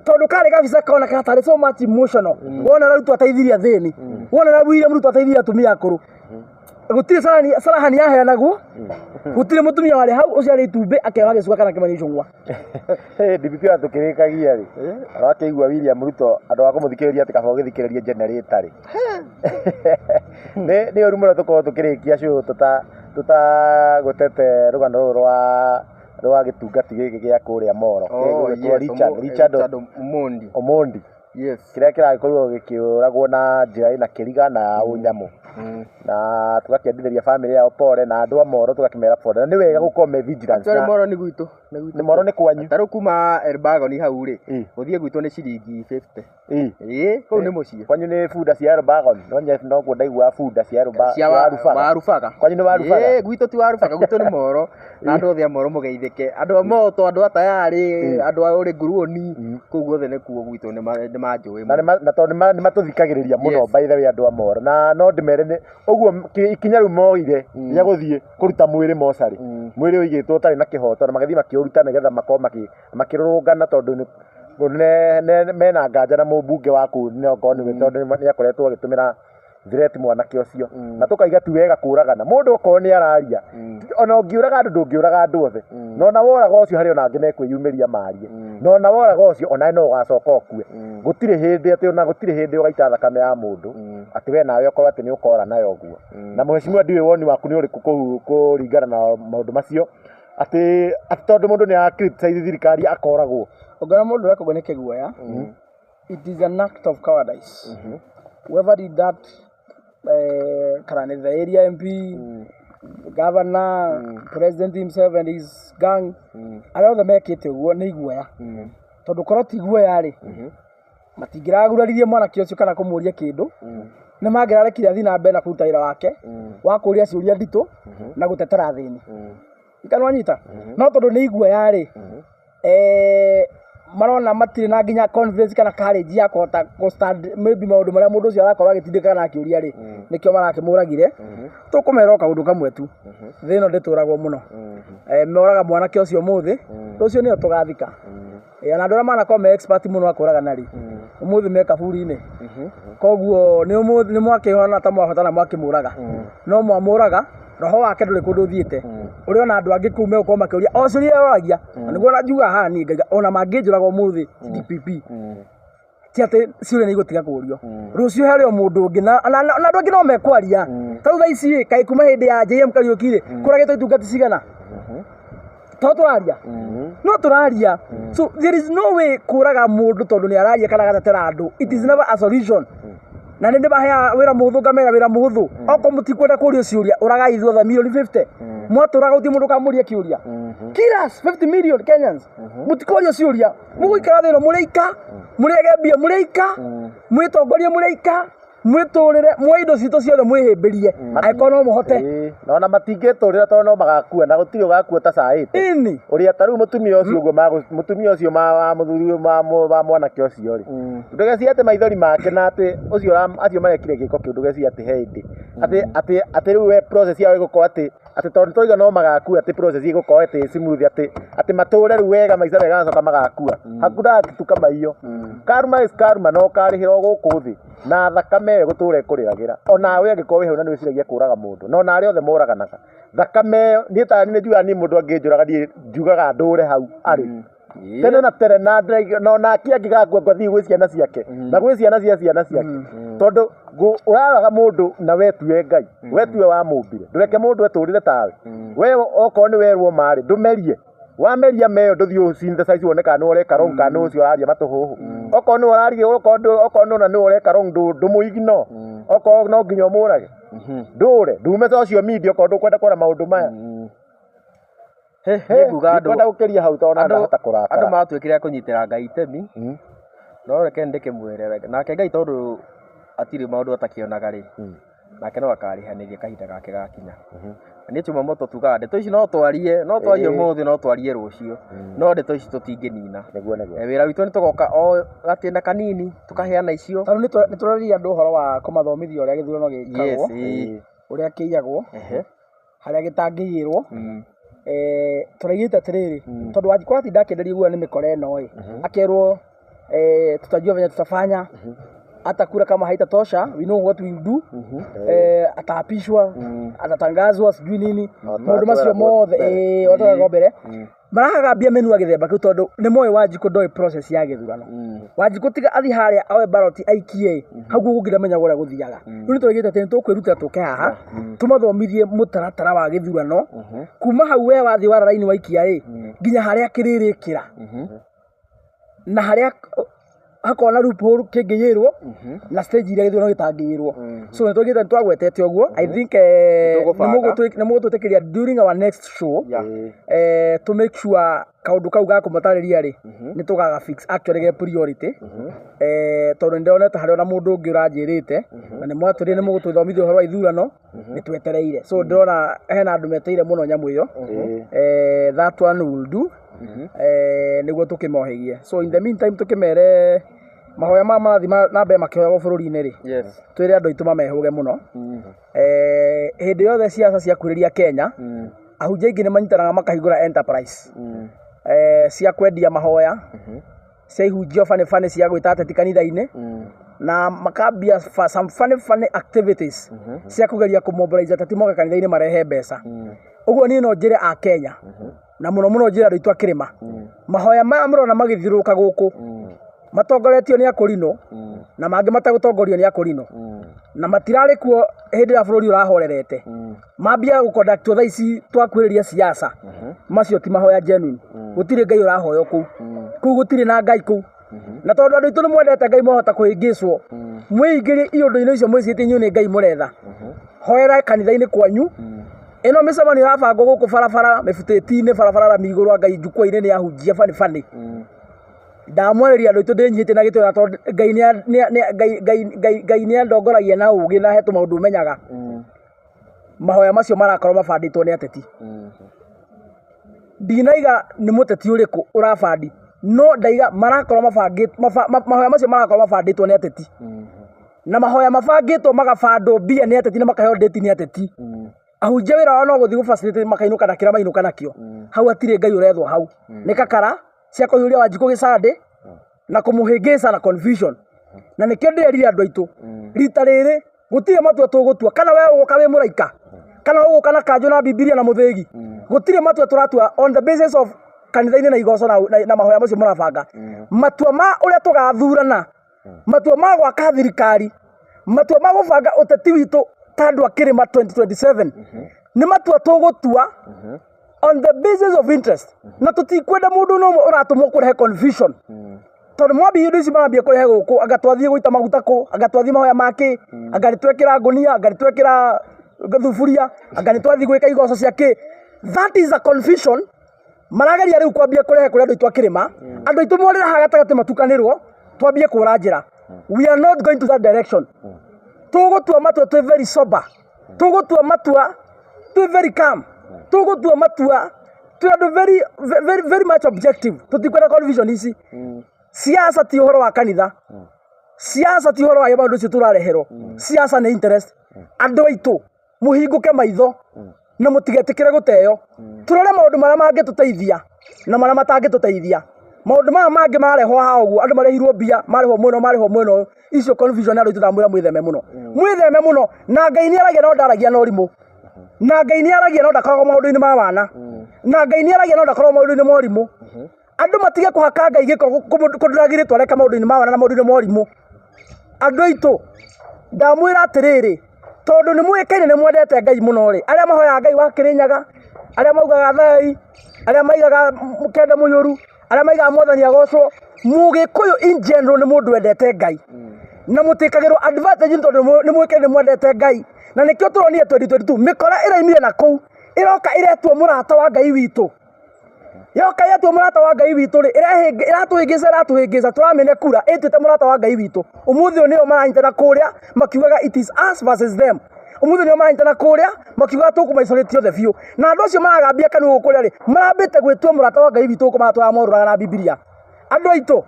tondũ karĩ gabica koneka tarĩ so much emotional. Wona Ruto ateithirie athĩni, wona William Ruto ateithirie atumia akũrũ, gũtirĩ Salahani yaheanagwo, gũtirĩ mũtumia warĩ hau ũcio arĩ itumbĩ akĩoya gĩcuka kana kĩmani icũng'wa. DPP ona tũkĩrĩkagia rĩ, wakĩigua William Ruto andũ a kũmũthikĩrĩria atĩ kaba ũgĩthikĩrĩrie generator rĩ, nĩ ũru mũno tũkorwo tũkĩrĩkia show tũtagũtete rũgano rũrũ rwa gĩtungati gĩkĩ gĩa kũrĩa Moro. Oh, gĩgwĩtwo yes, Richard Richard Richard Omondi. Omondi. Kĩrĩa kĩragĩkorirwo gĩkĩũragwo na njĩra ĩna kĩriga na ũnyamũ, na tũgakĩendithĩria famĩlĩ yao pole, na andũ a Moro tũgakĩmera pole, na nĩ wega gũkorwo me vigilant. Actually, Moro nĩ gwitũ. Nĩ gwitũ. Nĩ Moro nĩ kwanyu? Ta rĩu kuma Elbagon hau rĩ, gũthiĩ gwitũ nĩ ciringi 50. Ĩĩ, kũu nĩ mũciĩ. Kwanyu nĩ bunda cia Elbagon? No noguo ndaigua bunda cia Cia Warubaga. Warubaga. Kwanyu nĩ Warubaga? Ĩĩ, gwitũ ti Warubaga, gwitũ nĩ Moro. Na andũ othe a Moro mũgeithĩke. Andũ a Moro to andũ a tayarĩ, andũ a ũrĩ nguruoni, kũu guothe nĩkuo gwitũ, nĩ manjũĩ Na mũno. na tondũ nĩ matũthikagĩrĩria mũno. By the way, andũ a Moro, na no ndĩmere nĩ ũguo ikinya rĩu moire rĩa gũthiĩ kũruta mwĩrĩ mocarĩ, mwĩrĩ ũigĩtwo ũtarĩ na kĩhoto, na magĩthiĩ makĩũruta nĩgetha makorwo makĩrũrũngana tondũ mena nganja na mũmbunge wa kũu, no okorwo nĩwe, tondũ nĩ akoretwo agĩtũmĩra threat mwanake ũcio. Na tũkaiga ti wega kũragana mũndũ okorwo nĩ araria. Ona ũngĩũraga andũ, ndũngĩũraga andũ othe, na ona woraga ũcio, harĩ ona angĩ mekwĩyumĩria marie, na ona woraga ũcio, onawe no ũgacoka ũkue. Gũtirĩ hĩndĩ atĩ ona gũtirĩ hĩndĩ ũgaita thakame ya mũndũ atĩ we nawe ũkorwo atĩ nĩ ũkora nayo ũguo. Na mheshimiwa, ndiũĩ woni waku nĩ ũrĩkũ kũringana na maũndũ macio, atĩ tondũ mũndũ nĩ a criticize thirikari akoragwo? Ũngĩona mũndũ ũreka ũguo nĩ kĩguoya. It is an act of cowardice. Whoever did that, kana nĩ the area MP, governor, president himself and his gang, arĩa othe mekĩte ũguo nĩ iguoya, tondũ korwo ti guoya rĩ, matingĩraguraririe mwanake ũcio kana kũmũria kĩndũ. Nĩ mangĩrarekire athiĩ na mbere na kũruta wĩra wake wa kũria ciũria nditũ na gũtetera athĩni. Ikanwanyita no tondũ nĩ iguoya rĩ, marona matirĩ na nginya confidence kana courage ya kũhota kũ stand maybe maũndũ marĩa mũndũ ũcio arakorwo agĩtindĩka kana akĩũria rĩ, nĩkĩo marakĩmũragire. Tũkũmera o kaũndũ kamwe tu, thĩ ĩno ndĩtũragwo mũno. Moraga mwanake ũcio ũmũthĩ, rũciũ nĩo tũgathika. Na andũ arĩa manakorwo me expert mũno a kũragana rĩ, ũmũthĩ me kaburi-inĩ. Koguo nĩ ũmũthĩ nĩ mwakĩhona ta mwahotana mwakĩmũraga, no mwamũraga, roho wake ndũrĩ kũndũ ũthiĩte. Ũrĩ ona andũ angĩ kũu megũkorwo makĩũria o ciũria iria ũragia. Na nĩguo ona njugaga haha niĩ ngaiga ona mangĩnjũraga ũmũthĩ DPP, ti atĩ ciũria nĩ igũtiga kũũrio. Rũciũ harĩ o mũndũ ũngĩ na andũ angĩ no mekwaria. Ta rĩu thaa ici rĩ, kaĩ kuma hĩndĩ ya JM Kariuki rĩ, kũragĩtwo itungati cigana? To tũraria, no tũraria. So there is no way kũraga mũndũ tondũ nĩ araria kana agatetera andũ. It is never a solution. Na nĩ ndĩmaheaga wĩra mũhũthũ, ngamera wĩra mũhũthũ: okorwo mũtikwenda kũrio ciũria, ũragai ithuothe milioni 50. Mwatũraga, gũtirĩ mũndũ ũkamũria kĩũria. Kill us, 50 million Kenyans, mũtikorio ciũria. Mũgũikara thĩ ĩno mũrĩ ika, mũrĩage mbia mũrĩ ika, mwĩtongorie mũrĩ ika, mwĩtũrĩre, muoe indo citũ ciothe mwĩhĩmbĩrie angĩkorwo no mũhote. Ĩĩ, na ona matingĩtũrĩra tondũ no magakua, na gũtirĩ ũgakua ũtacaĩte. Ũrĩa ta rĩu mũtumia ũcio ũguo mũtumia ũcio wa mũthuri wa mwanake ũcio rĩ, ndũgecirie atĩ maithori make na atĩ ũcio acio marekire gĩko kĩu, ndũgecirie atĩ he hĩndĩ atĩ rĩu we process yao ĩgũkorwo atĩ tondũ twauga no magakua, atĩ process ĩgũkorwo atĩ smooth, atĩ matũre rĩu wega maica mega magacoka magakua. Hakuna kitu kama hiyo. Karma is karma, na ũkarĩhĩra o gũkũ thĩ, na thakame ĩyo ĩgũtũra ĩkũrĩragĩra. Onawe angĩkorwo wĩ hau na nĩ wĩciragia kũraga mũndũ, na ona arĩa othe moraganaga, thakame ĩyo niĩ ta niĩ njugaga, niĩ mũndũ angĩnjũraga, niĩ njugaga ndũre hau arĩ tene na tene, na onake angĩgakua ngathiĩ gwĩ ciana ciake na gwĩ ciana cia ciana ciake, tondũ ũraraga mũndũ na we tiwe Ngai, we tiwe wamũmbire. Ndũreke mũndũ etũrĩre tawe. We okorwo nĩ werwo marĩ, ndũmerie. Wameria meyo, ndũthiĩ synthesize wone kana nĩwe ũreka wrong kana nĩ ũcio ũraria matũhũhũ. Okorwo nĩwe ũraria, okorwo nĩwona nĩwe ũreka wrong, ndũmũignore. Okorwo no nginya ũmũrage, ndũre ndume social media okorwo ndũkwenda kuona maũndũ maya. Nĩ nguga andũ Ndikwenda gũkĩria hau tondũ ona ndahota andũ kũrakara. Matuĩkire a kũnyitĩra Ngai itemi, no reke ndĩkĩmwĩre nake Ngai, tondũ atirĩ maũndũ atakĩonaga rĩ, nake no akarĩhanĩria kahinda gake gakinya. Na niĩ Jumamoto tugaga ndeto ici no twarie, no twarie ũmũthĩ, no twarie rũciũ, no ndeto ici tũtingĩnina. Nĩguo. Wĩra witũ nĩ tũgoka o gatĩna kanini tũkaheana icio. Tarĩu nĩ tũraririe andũ ũhoro wa kũmathomithia ũrĩa gĩthurano gĩkagwo. Yes, ĩĩ. Ũrĩa kĩiyagwo, Ehe. Harĩa gĩtangĩiyĩrwo. Mm. Tũraigĩte atĩrĩrĩ, Mm. tondũ Wanjikũ atinda akĩenderio guoya nĩ mĩkora ĩno ĩ, akerwo tutajua venye tutafanya, hata kura kama haitatosha, we know what we will do. Ataapishwa, atatangazwa, sijui nini, maũndũ macio tweragwo mothe. mbere. Ĩĩ, watweragwo mbere marahagambia mĩnua gĩthemba kĩu, tondũ nĩ moĩ Wanjikũ ndoĩ process ya gĩthurano. Wanjikũ tiga athiĩ harĩa oe ballot aikie hau gũkũ ndamenyaga ũrĩa gũthiaga. Rĩu nĩ tũraigĩte atĩ nĩ tũkwĩrutĩra tũke haha tũmathomithie mũtaratara wa gĩthurano, kuma hau we wathiĩ wara raini waikia ĩ, nginya harĩa kĩrĩrĩkĩra na harĩa hakorwo na loophole kĩngĩiyĩrwo, na stage iria gĩthurano gĩtangĩiyĩrwo. So nĩ tũgĩte, nĩ twagwetete ũguo, I think Nĩtũgũbanga. nĩ mũgũtwĩtĩkĩria during our next show to make sure kaũndũ kau ga kũmatarĩria rĩ, nĩ tũgaga fix actually ge priority, tondũ nĩ ndĩronete harĩ ona mũndũ ũngĩ ũranjĩrĩte na nĩ mwatwĩrire nĩ mũgũtũthomithia ũhoro wa ithurano, nĩ twetereire. So ndĩrona hena andũ metereire mũno nyamũ ĩyo. That one will do, nĩguo tũkĩmohĩgie. So in the meantime, tũkĩmere mahoya maya marathiĩ na mbere makĩhoyagwo bũrũri-inĩ rĩ, twĩre andũ aitũ mamehũge mũno. Hĩndĩ yothe ciaca ciakuhĩrĩria Kenya, ahunjia aingĩ nĩ manyitanaga makahingũra enterprise cia kwendia mahoya, cia ihunjio bani bani, cia gwĩta ateti kanitha-inĩ, na makambia some funny funny activities cia kũgeria kũmobilize ateti moke kanitha-inĩ marehe mbeca. Ũguo niĩ no njĩre a Kenya, na mũno mũno njĩre andũ aitũ a kĩrĩma, mahoya maya mũrona magĩthiũrũrũka gũkũ matongoretio nĩ akũrinũ na mangĩ mategũtongorio nĩ akũrinũ, na matirarĩ kuo hĩndĩ ĩrĩa bũrũri ũrahorerete, mambia gũconductwo thaa ici twakuhĩrĩria siasa. Macio ti mahoya genuine. Gũtirĩ Ngai ũrahoywo kũu. Kũu gũtirĩ na Ngai kũu. Na tondũ andũ aitũ nĩ mwendete Ngai, mwahota kũhĩngĩcwo mwĩingĩrie iũndũ-inĩ icio mwĩcirĩtie inyuĩ nĩ Ngai mũretha. Hoera kanitha-inĩ kwanyu. Ĩno mĩcemanio ĩrabangwo gũkũ barabara mĩbutĩti-inĩ, barabara rami igũrũ, anga njukwa-inĩ nĩ ahunjia bani bani. Ndamwarĩria andũ aitũ ndĩnyihĩtie na gĩtĩo, na tondũ Ngai nĩ Ngai Ngai Ngai nĩ andongoragia na ũgĩ na he tũmaũndũ menyaga, mahoya macio marakorwo mabandĩtwo nĩ ateti. Ndinaiga nĩ mũteti ũrĩkũ ũrabandi, no ndaiga marakorwo mabangĩtwo, mahoya macio marakorwo mabandĩtwo nĩ ateti, na mahoya mabangĩtwo magabandwo mbia nĩ ateti na makaheo ndĩti nĩ ateti. Ahunjia wĩra wao no gũthiĩ gũfacilitate, makainũka na kĩrĩa mainũka nakĩo. Hau hatirĩ Ngai ũrethwo hau, nĩ kakara cia kũhiũria Wanjikũ gĩcandĩ na kũmũhĩngĩca na confusion. Na nĩkĩo ndĩrerire andũ aitũ, rita rĩrĩ gũtirĩ matua tũgũtua, kana we ũgũka wĩ mũraika, kana ũgũka na kanjũ na Bibilia na mũthĩgi. Gũtirĩ matua tũratua on the basis of kanitha-inĩ na igoco na mahoya macio mũrabanga. Matua ma ũrĩa tũgathurana, matua ma gwaka thirikari, matua ma gũbanga ũteti witũ ta andũ a kĩrĩma 2027, nĩ matua tũgũtua on the basis of interest, na tũtikwenda mũndũ no ũmwe ũratũmwo kũrehe confusion, tondũ mwambia indo ici marambia kũrehe gũkũ, anga twathiĩ gũita maguta kũ, anga twathiĩ mahoya makĩ, anga nĩ twekĩra ngũnia, anga nĩ twekĩra thuburia, anga nĩ twathiĩ gwĩka igoco cia kĩ. That is a confusion marageria rĩu kwambia kũrehe kũrĩ andũ aitũ a kĩrĩma. Andũ aitũ morĩra haha gatagatĩ matukanĩrwo, twambie kũra njĩra. We are not going to that direction. Tũgũtua matua twĩ very sober, tũgũtua matua twĩ very calm, tũgũtua matua twĩ andũ very, very, very much objective. Tũtikwenda confusion ici. Siasa ti ũhoro wa kanitha, siasa ti ũhoro wa maũndũ ũcio tũrareherwo. Siasa nĩ interest. Andũ aitũ, mũhingũke maitho na mũtigetĩkĩre gũteo. Tũrore maũndũ marĩa mangĩtũteithia na marĩa matangĩtũteithia. Maũndũ maya mangĩ marehwo haha ũguo, andũ marĩhirwo mbia, marĩhwo mwena ũyũ, marĩhwo mwena ũyũ, icio confusion, andũ aitũ, ndamwĩra mwĩtheme mũno, mwĩtheme mũno. Na Ngai nĩ aragia no ndaragia na ũrimũ, na Ngai nĩ aragia no ndakoragwo maũndũ-inĩ ma wana, na Ngai nĩ aragia no ndakoragwo maũndũ-inĩ ma ũrimũ. Andũ matige kũhaka Ngai gĩko, kũndũragĩrĩtwo areka maũndũ-inĩ ma wana na maũndũ-inĩ ma ũrimũ. Andũ aitũ, ndamwĩra atĩrĩrĩ, tondũ nĩ mũĩkaine nĩ mwendete Ngai mũno rĩ, arĩa mahoyaga Ngai wa Kĩrĩnyaga, arĩa maugaga thai, arĩa maigaga kenda mũiyũru, arĩa maigaga Mwathani agocwo, Mũgĩkũyũ in general nĩ mũndũ wendete Ngai, na mũtĩkagĩrwo advantage nĩ tondũ nĩ mũĩkaine nĩ mwendete Ngai. Na nĩkĩo tũronire 2022 mĩkora ĩraimire na kũu ĩroka ĩretwo mũrata wa Ngai witũ. Yoka ĩretwo mũrata wa Ngai witũ rĩ, ĩratũhĩngĩca, ĩratũhĩngĩca, tũramĩne kura ĩtuĩte mũrata wa Ngai witũ. Ũmũthĩ ũyũ nĩo maranyitana kũrĩa makiugaga it is us versus them. Ũmũthĩ nĩo maranyitana kũrĩa makiugaga tũkũmaisolate othe biũ. Na andũ acio maragambia kanua gũkũ kũrĩa rĩ, marambĩte gwĩtua mũrata wa Ngai witũ gũkũ maratũraga morũraga na Bibilia. Andũ aitũ,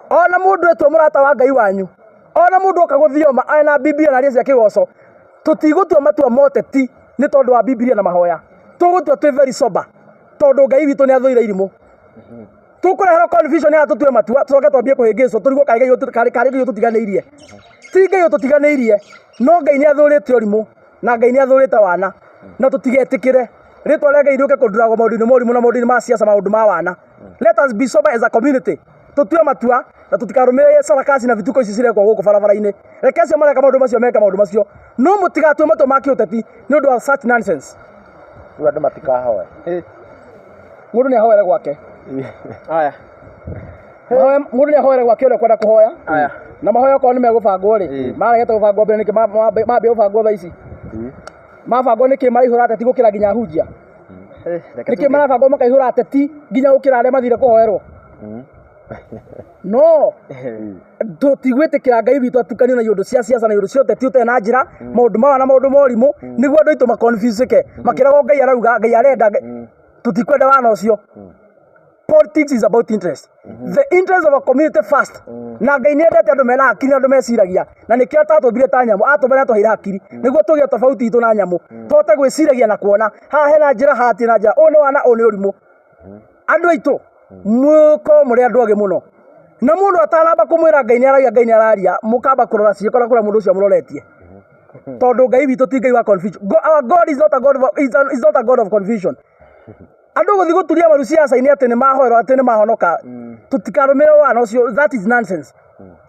ona mũndũ etwo mũrata wa Ngai wanyu, ona mũndũ oka gũthioma ena Bibilia na aria cia kĩgoco. Tũtigũtua matua ma ũteti nĩ tondũ wa Bibilia na mahoya. Tũgũtua twĩ very sober tondũ Ngai witũ nĩ athũire irimũ. Tũkũreherwo confusion ya tũtue matua tũcoke twambie kũhĩngĩcwo tũrigwo karĩ Ngai ũtũtiganĩirie. Ti Ngai ũtũtiganĩirie, no Ngai nĩ athũrĩte ũrimũ na Ngai nĩ athũrĩte wana, na tũtigetĩkĩre rĩtwa rĩa Ngai rĩũke kũnduragwo maũndũ-inĩ ma ũrimũ na maũndũ-inĩ ma siasa, maũndũ ma wana. Let us be sober as a community. Tũtue matua na tũtikarũmĩrĩre sarakasi na vituko ici cirekwo gũkũ barabara-inĩ. Reke acio mareka maũndũ macio meke maũndũ macio, no mũtigatue matua ma kĩũteti nĩ ũndũ wa such nonsense. Rĩu andũ matikahoe. Mũndũ nĩ ahoere gwake. Aya. Mũndũ nĩ ahoere gwake ũrĩa ũkwenda kũhoya. Aya. Na mahoya okorwo nĩ megũbangwo rĩ, maregete gũbangwo mbere nĩkĩ mambia gũbangwo thaa ici? Mabangwo nĩkĩ maraihũra ateti gũkĩra nginya ahunjia? Nĩkĩ marabangwo makaihũra ateti nginya gũkĩra arĩa mathire kũhoerwo? No tũtigwĩtĩkĩra Ngai witũ atukanio na iũndũ cia siasa na iũndũ cia ũteti ũtarĩ na njĩra, maũndũ mawa na maũndũ ma ũrimũ, nĩguo andũ aitũ maconfuseke makĩragwo Ngai arauga, Ngai arenda. Tũtikwenda wana ũcio. Politics is about interest. The interest of a community first. Na Ngai nĩ endete andũ mena hakiri na andũ meciragia, na nĩkĩo atatũmbire ta nyamũ, atũmbire na atũheire hakiri nĩguo tũgĩe tofauti itũ na nyamũ, tũhote gwĩciragia na kuona haha hena njĩra, haha hatirĩ na njĩra, ũyũ nĩ wana, ũyũ nĩ ũrimũ. Andũ aitũ mũkorwo mũrĩ andũ agĩ mũno, na mũndũ atanamba kũmwĩra Ngai nĩ aragia, Ngai nĩ araria, mũkamba kũrora ciĩko na kũrĩa mũndũ ũcio amũroretie, tondũ Ngai witũ ti Ngai wa confusion. Our God is not a God of, is not a God of confusion. Andũ gũthiĩ gũturia maru ciaca-inĩ atĩ nĩ mahoerwo, atĩ nĩ mahonoka, tũtikarũmĩrĩre wana ũcio. That is nonsense.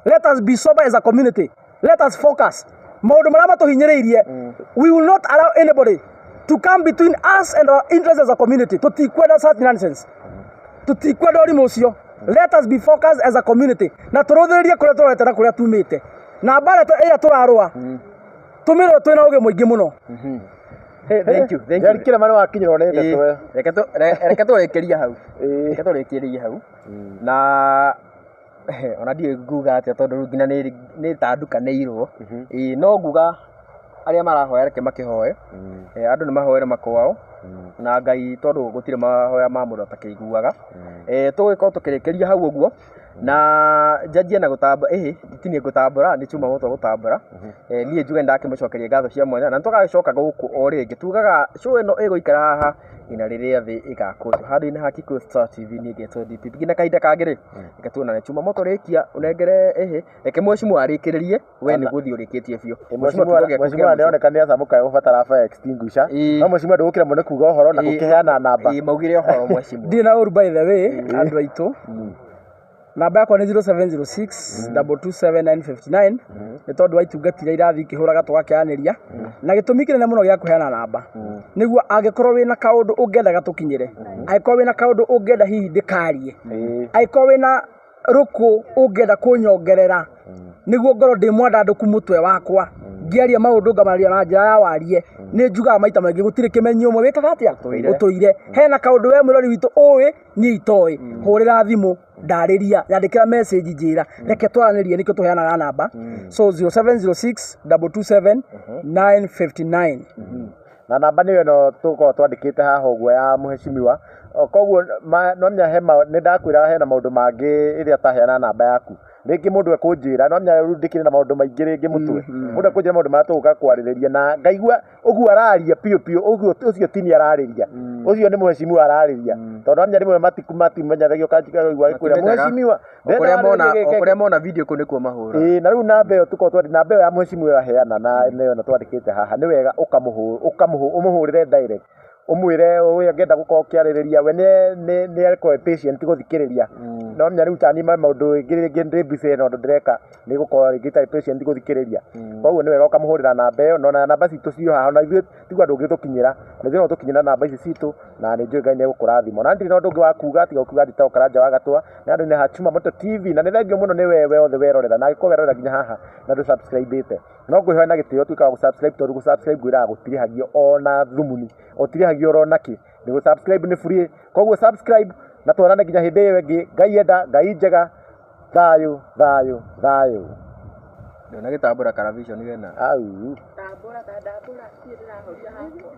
Let us be sober as a community. Let us focus maũndũ marĩa matũhinyĩrĩirie. We will not allow anybody to come between us and our interests as a community. Tũtikwenda such nonsense, tũtikwenda ũrimũ ũcio. Let us be focused as a community na tũrũthĩrĩrie kũrĩa tũrorete na kũrĩa tumĩte, na mbara ĩrĩa tũrarũa tũmĩrũe twĩna ũgĩ mũingĩ mũno. Thank you, thank you. Njeri kĩrema nĩ wakinyĩrwo nĩ ndeto ĩyo. Reke tũrĩkĩrie hau. Reke tũrĩkĩrie hau. Na ona ndiũĩ nguga atĩa tondũ rĩu nginya nĩ ta ndukanĩirwo. Ĩĩ, no nguga arĩa marahoya reke makĩhoe. Andũ nĩ mahoere makwao na Ngai, tondũ gũtirĩ mahoya ma mũndũ atakĩiguaga. Tũgũgĩkorwo tũkĩrĩkĩria hau ũguo na njanjie na gũtamba ĩhĩ ti niĩ ngũtambũra, nĩ chuma moto gũtambũra. Niĩ njuge nĩndakĩmũcokeria ngatho cia mwanya na nĩtũgagĩcoka gũkũ o rĩngĩ. Tugaga show ĩno ĩgũikara haha nginya rĩrĩa thĩ ĩgakũnjwo. Handũ-inĩ ha Kikuyu Star TV, niĩ ngetwo DP. Nginya kahinda kangĩ rĩ, reke tuonane. Chuma moto rĩkia ũnengere ĩhĩ, reke mheshimiwa arĩkĩrĩrie, we nĩ gũthiĩ ũrĩkĩtie biũ. Mheshimiwa Mheshimiwa nĩ oneka nĩ acamũka egũbatara fire extinguisher. No mheshimiwa ndũgũkĩremwo nĩ kuga ũhoro na gũkĩheana namba. Ĩĩ, maugire ũhoro mheshimiwa. Ndirĩ na ũru, by the way, andũ aitũ, namba yakwa nĩ 0706 227 959, nĩ tondũ wa itungata iria irathiĩ ikĩhũraga tũgakĩaranĩria, na gĩtũmi kĩnene mũno gĩa kũheana namba nĩguo angĩkorwo wĩna kaũndũ ũngĩenda gatũkinyĩre, angĩkorwo wĩna kaũndũ ũngĩenda hihi ndĩkarie, angĩkorwo wĩna rũkũ ũngĩenda kũnyongerera nĩguo ngorwo ndĩ mwandandũku mũtwe wakwa ngĩaria maũndũ ngamaria na njĩra ya warie. Nĩ njugaga maita maingĩ gũtirĩ kĩmenyi ũmwe wĩkaga atĩa ũtũire. Hena kaũndũ we mwĩrori witũ ũĩ niĩ itoĩ, hũrĩra thimũ, ndarĩria, nyandĩkĩra message, njĩra, reke twaranĩrie, nĩkĩo tũheanaga namba. So 0706 227 959. Na namba nĩyo ĩno tũkoragwo twandĩkĩte haha ũguo ya mheshimiwa. Koguo no menya he nĩ ndakwĩra hena maũndũ mangĩ ĩrĩa ũtaheana namba yaku, rĩngĩ mũndũ ekũnjĩra, no menya rĩu ndĩkĩrĩ na maũndũ maingĩ rĩngĩ mũtwe, mũndũ ekũnjĩra maũndũ marĩa tũgũka kwarĩrĩria na ngaigua ũguo araria biũ biũ ũguo ũcio tini ararĩria, ũcio nĩ mheshimiwa ararĩria, tondũ amenya rĩmwe matimenyithagio kaigua agĩkwĩra Matimenyaga. Mheshimiwa O kũrĩa ndĩrenda mona warĩrie o gĩkĩ. kũrĩa mona video kũu nĩkuo mahũra. Ĩĩ, na rĩu namba ĩyo tũkoragwo namba ĩyo ya mheshimiwa aheana na nĩyo ĩno twandĩkĩte haha, nĩ wega ũmũhũrĩre direct, ũmwĩre ũyũ angĩenda gũkorwo ũkĩarĩrĩria we nĩ akorwo patient gũthikĩrĩria. No menya rĩu tani maũndũ rĩngĩ rĩngĩ ndĩ busy na ũndũ ndĩreka nĩ gũkorwo rĩngĩ itarĩ patient gũthikĩrĩria, koguo nĩ wega ũkamũhũrĩra namba ĩyo. No na namba citũ ciĩ haha, ona ithuĩ tiguo ndũngĩtũkinyĩra, na ithuĩ no tũkinyĩre namba ici citũ, na nĩ njũĩ Ngai nĩ egũkũrathima. Na ndirĩ na ũndũ ũngĩ wa kuga tiga kuga njĩtagwo Karanja wa Gatwa na andũ-inĩ ha Chuma Moto TV, na nĩ thengio mũno nĩ wewe othe werorera, na angĩkorwo werorera nginya haha na ndũ subscribe no ngwĩhoya na gĩtĩo tuĩka wa gũ-subscribe, tondũ gũ-subscribe ngwĩraga gũtirĩhagio ona thumuni, ũtirĩhagio oro nakĩ, nĩ gũ-subscribe nĩ free. Koguo subscribe na tuonane nginya hĩndĩ ĩyo ĩngĩ, Ngai enda, Ngai njega, thayũ thayũ thayũ. Ndona gĩtambũra karavision wena. Au. Ndambũra ta ndambũra, niĩ ndĩrahoria hakwa.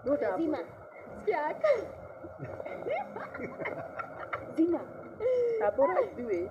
No ndambũra. Zima. Ndambũra ithuĩ.